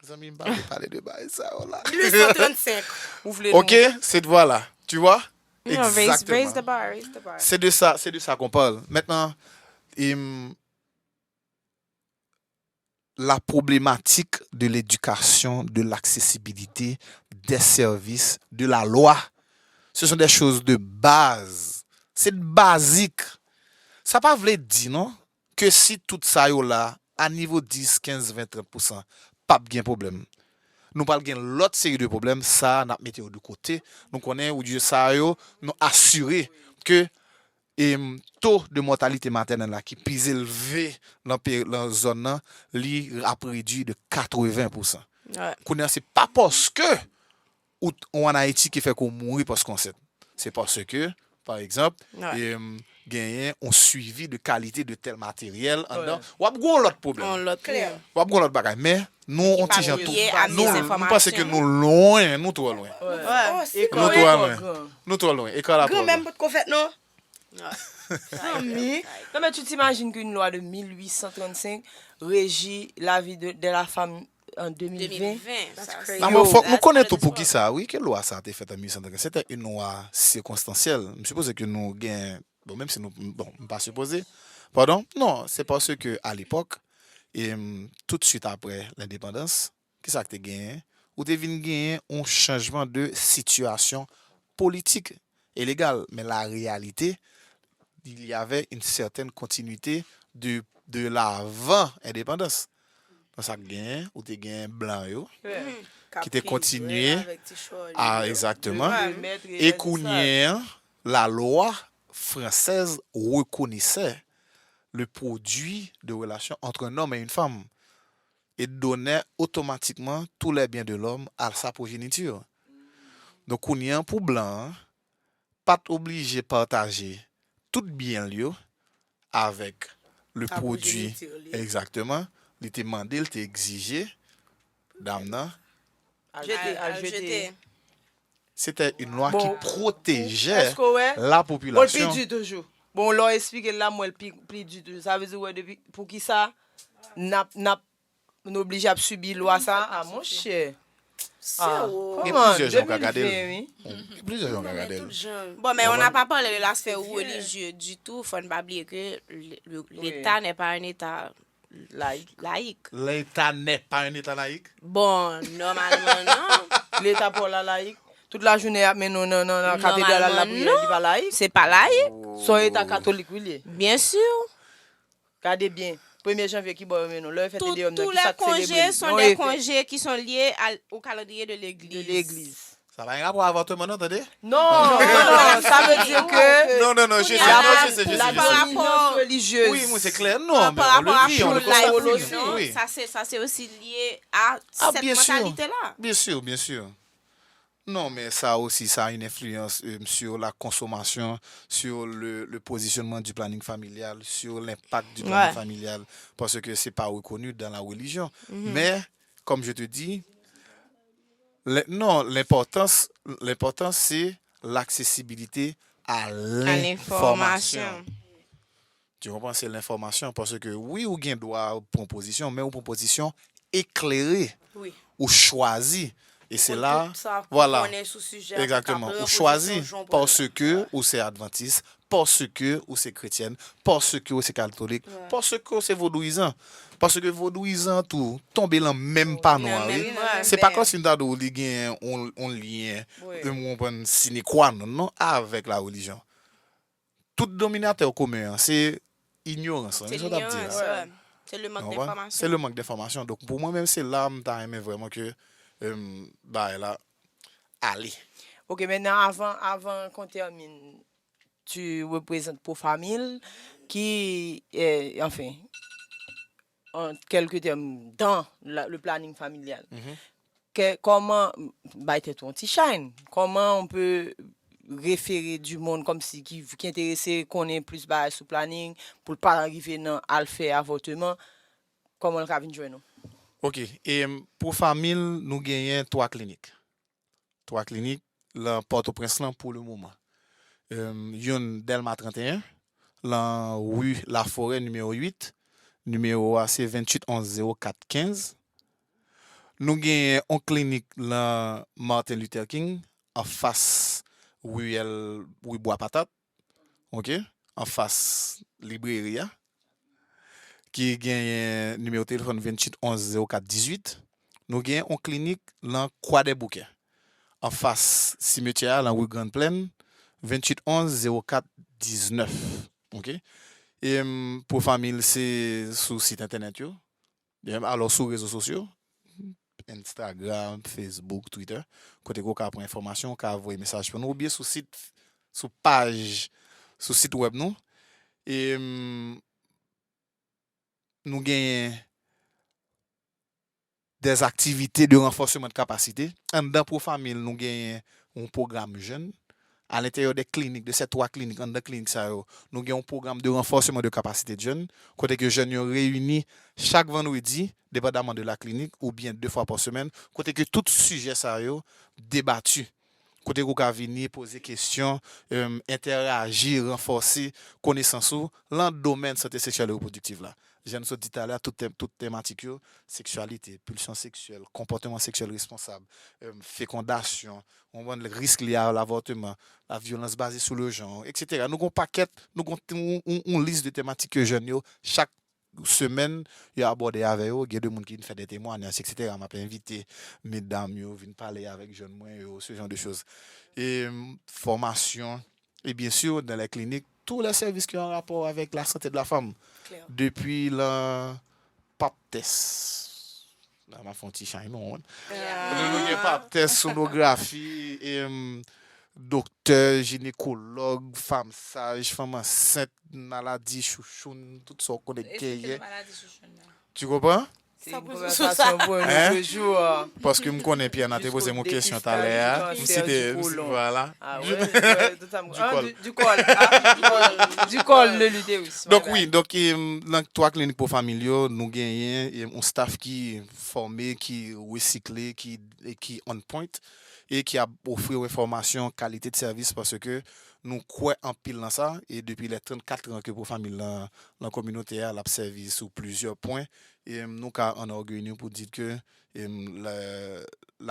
Zanmi m pa vle pale de bagay sa yo la. Mil uit san trannsenk. Ou vle nou. Ok, se vwala. Tu vois? Non, raise, raise the bar, raise the bar. C'est de ça, c'est de ça qu'on parle. Maintenant, hum, la problématique de l'éducation, de l'accessibilité, des services, de la loi, ce sont des choses de base. C'est basique. Sa pa vle di non ke si tout sa yo la a nivo dis, kenz, ven, trant pousan, p ap gen pwoblèm. Nou pral gen lòt seri de pwoblèm, sa n ap mete yo de kote. Nou konnen ou di sa yo, nou asire ke e, to de mòtalite matènèl la ki pi elve lan, lan zòn nan, li ap redui de katreven pousan. Kounye a, se pa paske ou t- ou ann Ayiti ki fè ke w mouri paske w ansent. Se paske, pa egzanp, e, m, genyen yon swivi de kalite de tèl materyèl anndan. W ap gen yon lòt pwoblèm. Yon lòt pwoblèm. W ap gen yon lòt bagay. Men, nou, yon ti jan tou. Liye a mizenfòmasyon. Nou, m panse ke nou lwen, nou twò lwen. Nou twò lwen. Nou twò lwen. Ekran la twò lwen. Granmè m potko fèt, non. Zanmi. Non, mais tu t'imagines qu'une loi de mille huit cent trente-cinq régit la vie de, de la femme en deux mille vingt? That's crazy. Non, men fòk nou konnen tou poukisa, wi, ke lwa sa a te fèt an mil uit san trannsenk. Se te yon lwa sikonstansyèl. M sipoze ke nou gen, bon, menm si nou, bon, m pa sipoze. Padon? Non, se paske alepòk, e, tout swit apre lendepandans, kisa k te genyen? Ou te vin genyen yon chanjman de sitiyasyon politik e legal, men la réalité, il y avait une certaine continuité de, de l'avant indépendance. Nan sa k genyen, ou te genyen blan yo ki te kontinye a, exactement. E kounye a, la loi française reconnaissait le produit de relation entre un homme et une femme et donnait automatiquement tous les biens de l'homme à sa progéniture. Donk, kounye a, pou blan an, pa t oblije pataje tout byen l yo avèk le produit. Exactement. Li te mande, li te egzije dam nan. Al jete. C'était une loi qui protégeait la population. Bon, lè w esplike l la, m wè l pi, pi di toujou. Sa vle di, w wè, depi, poukisa n ap, n ap, nou oblije ap sibi lwa sa a, monchè. Gen plizyè jan w ka gade l. Gen plizyè jan w ka gade l. Bon, mais on n'a pas parlé de l'aspect religieux du tout. Faut ne pas oublier que le- le- l'État n'est pas un État Laïque. Laïque. L'État n'est pas un État laïque. Bon, nòmalman, non. Leta pa w la layik. Tout lajounen y ap mennen w nan, nan, nan katedral al lapriyè, li pa layik. Se pa layik. Se yon eta katolik wi l ye. Byen si. Gade byen. Premye janvye ki bò yo mennen w? Lè yo fè Te Deum nan, kisa k selebre l? Tous les congés sont des congés qui sont liés à- au calendrier de l'église. De legliz. Sa pa gen rapò avòtman non, tande? Non, non, non, sa vle di ke Non, non, non, je sais, non, je sais, je sais, je sais. Dominans relijyez. Oui, mwen se klè, non, men on le vit, on le constate, oui. Sa se, sa se osi lye a cette mentalité-là. Bien sûr, bien sûr. Non, mais ça aussi, ça a une influence euh, sur la consommation, sur le, le positionnement du planning familial, sur l'impact du planning Ouais. familial, parce que c'est pas reconnu dans la religion. Mais, comme je te dis, le- non, l'importance, l'importance, c'est l'accessibilité à À l'information. L'information. Tu comprends? C'est l'information. Parce que oui, ou gen dwa pran pozisyon, men ou pran pozisyon éclairé. Wi. Ou chwazi. E se la, Tout sa pou voilà. Konnen sou sijè a, pou Exactement. ka pran Ou chwazi pozisyon jan pou paske ou se adventiste, paske ou se chrétienne, paske ou se katolik, paske ou se vodouyizan. Paske vodouyizan tou tonbe lan menm pano a, wi. menm Se pa kòmsi m ta di w li gen yon, yon lyen, Wi. yon sine qua non, non, avèk la religion. Tout dominatè komen an, se inyorans. C'est l'ignorance, ouais. C'est le manque Ou konprann? d'information. Se le manque d'information. Donk, pou mwen menm, se la m ta renmen vrèman ke um, bagay la ale. Ok, maintenant, avant, avant qu'on termine, tu représentes Pro Famille, qui est, enfin, en quelques termes, dans la- le planning familial. Que- comment, bay tèt ou yon ti shine, comment on peut référer du monde comme si qui, qui intéressé, konnen plis bagay sou planning, pou l pa rive nan al fè avòtman, kòman l ka vin jwenn nou? Ok, e Pro Famille, nou genyen twa klinik. Twa klinik lan Pòtoprens lan pou le moman. Um, youn Dèlma trannteyen, lan ri Laforè nimewo uit. Nimewo a se venntuit onz zewo kat kenz. Nou genyen yon klinik lan Martin Luther King, anfas riyèl ri Bwa Patat, ok, anfas libreri a, ki genyen nimewo telefòn venntuit onz zewo kat dizuit. Nou genyen yon klinik lan Kwadèboukè, anfas simetyè a, lan ri Grand Plaine, venntuit onz zewo kat diznèf. Ok? E m, Pro Famille, se sou sit entènèt yo. Alò, sou rezo sosyo, Instagram, Facebook, Twitter, kote ke w ka pran enfòmasyon, w ka voye mesaj pou nou, oubyen sou sit, sou paj, sou sit wèb nou. E m, nou genyen des activités de renforcement de capacité. Anndan Pro Famille, nou genyen yon pwogram jèn. Alenteryè de klinik, de ces trois cliniques, anndan klinik sa yo, nou gen yon pwogram de renforcement de capacité de jeunes, kote ke jèn yo reyini chak vandredi, depandaman de la klinik, oubyen de fwa pa semèn, kote ke tout sijè sa yo debati. Kote ke w ka vini, poze kesyon, um, entèraji, ranfòse konesans ou lan domèn sante seksyèl e repwodiktif la. Jan nou sot di talè a, tout, tèm, tout tematik yo, seksyalite, pilsyon seksyèl, konpòtman seksyèl responsab, um, fekondasyon, ou konprann, risk lye a lavòtman, la vyolans baze sou le jan, etsetera. Nou gen yon pakèt, nou gen yon, yon, yon lis de tematik ke jèn yo, chak semèn, yo abòde avè yo, gen de moun ki vin fè de temwanyaj, etsetera. M ap envite medam yo vin pale avèk jèn mwen yo, ce genre de choses. E, mm, fòmasyon, et bien sûr, dans les cliniques, tous les services qui ont rapport avec la santé de la femme. Depi lan pap tès. La, m ap fè yon ti chay, non. Nou gen pap tès, sonografi, e, mm, doktè, jinekològ, fanm saj, fanm ansent, maladi chouchoun, tout sa w konnen genyen. Tu comprends? Se yon konvèsasyon pou yon lòt jou. Paske m konnen Pierre nan te poze m yon kesyon talè a. M site, m site, voilà. Ah ouais, ouais, tout ça. Du col. Du col. Ah, du col de l'utérus. Donk wi, donk e, nan twa klinik Pro Famille yo, nou genyen e, yon staff ki fòme, ki resikle, ki, e ki on point e ki ap ofri yon enfòmasyon, kalite de sèvis, paske nou kwè anpil nan sa, e depi lè trannkat an ke Pro Famille lan, lan kominote a, l ap sèvi sou plizyè pwen, e nou ka anògeye nou pou di ke e, la,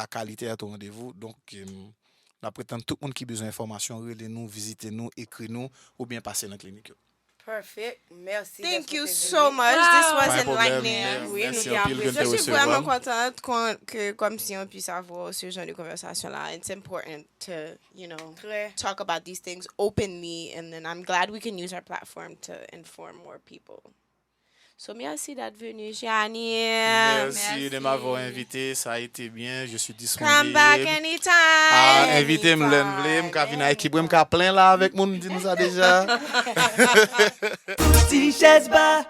la qualité est au rendez-vous. Donk, e, n ap retann tout moun ki bezwen enfòmasyon, rele nou, vizite nou, ekri nou, oubyen pase nan klinik yo. Perfect. Merci. Thank you so much. This was enlightening. Wi, nou te apresye. Je suis vraiment contente que, comme si on puisse avoir ce genre de conversation-là. It's important to, you know, talk about these things openly, and then I'm glad we can use our platform to inform more people. So, merci d'être venu, Gianni. Merci de m'avoir invité, ça a été bien, je suis disponible. Come back anytime. Ah, envite m lè n vle, m ka vin ak ekip mwen, m ka plen la avèk moun, di nou sa deja. Ti chèz ba,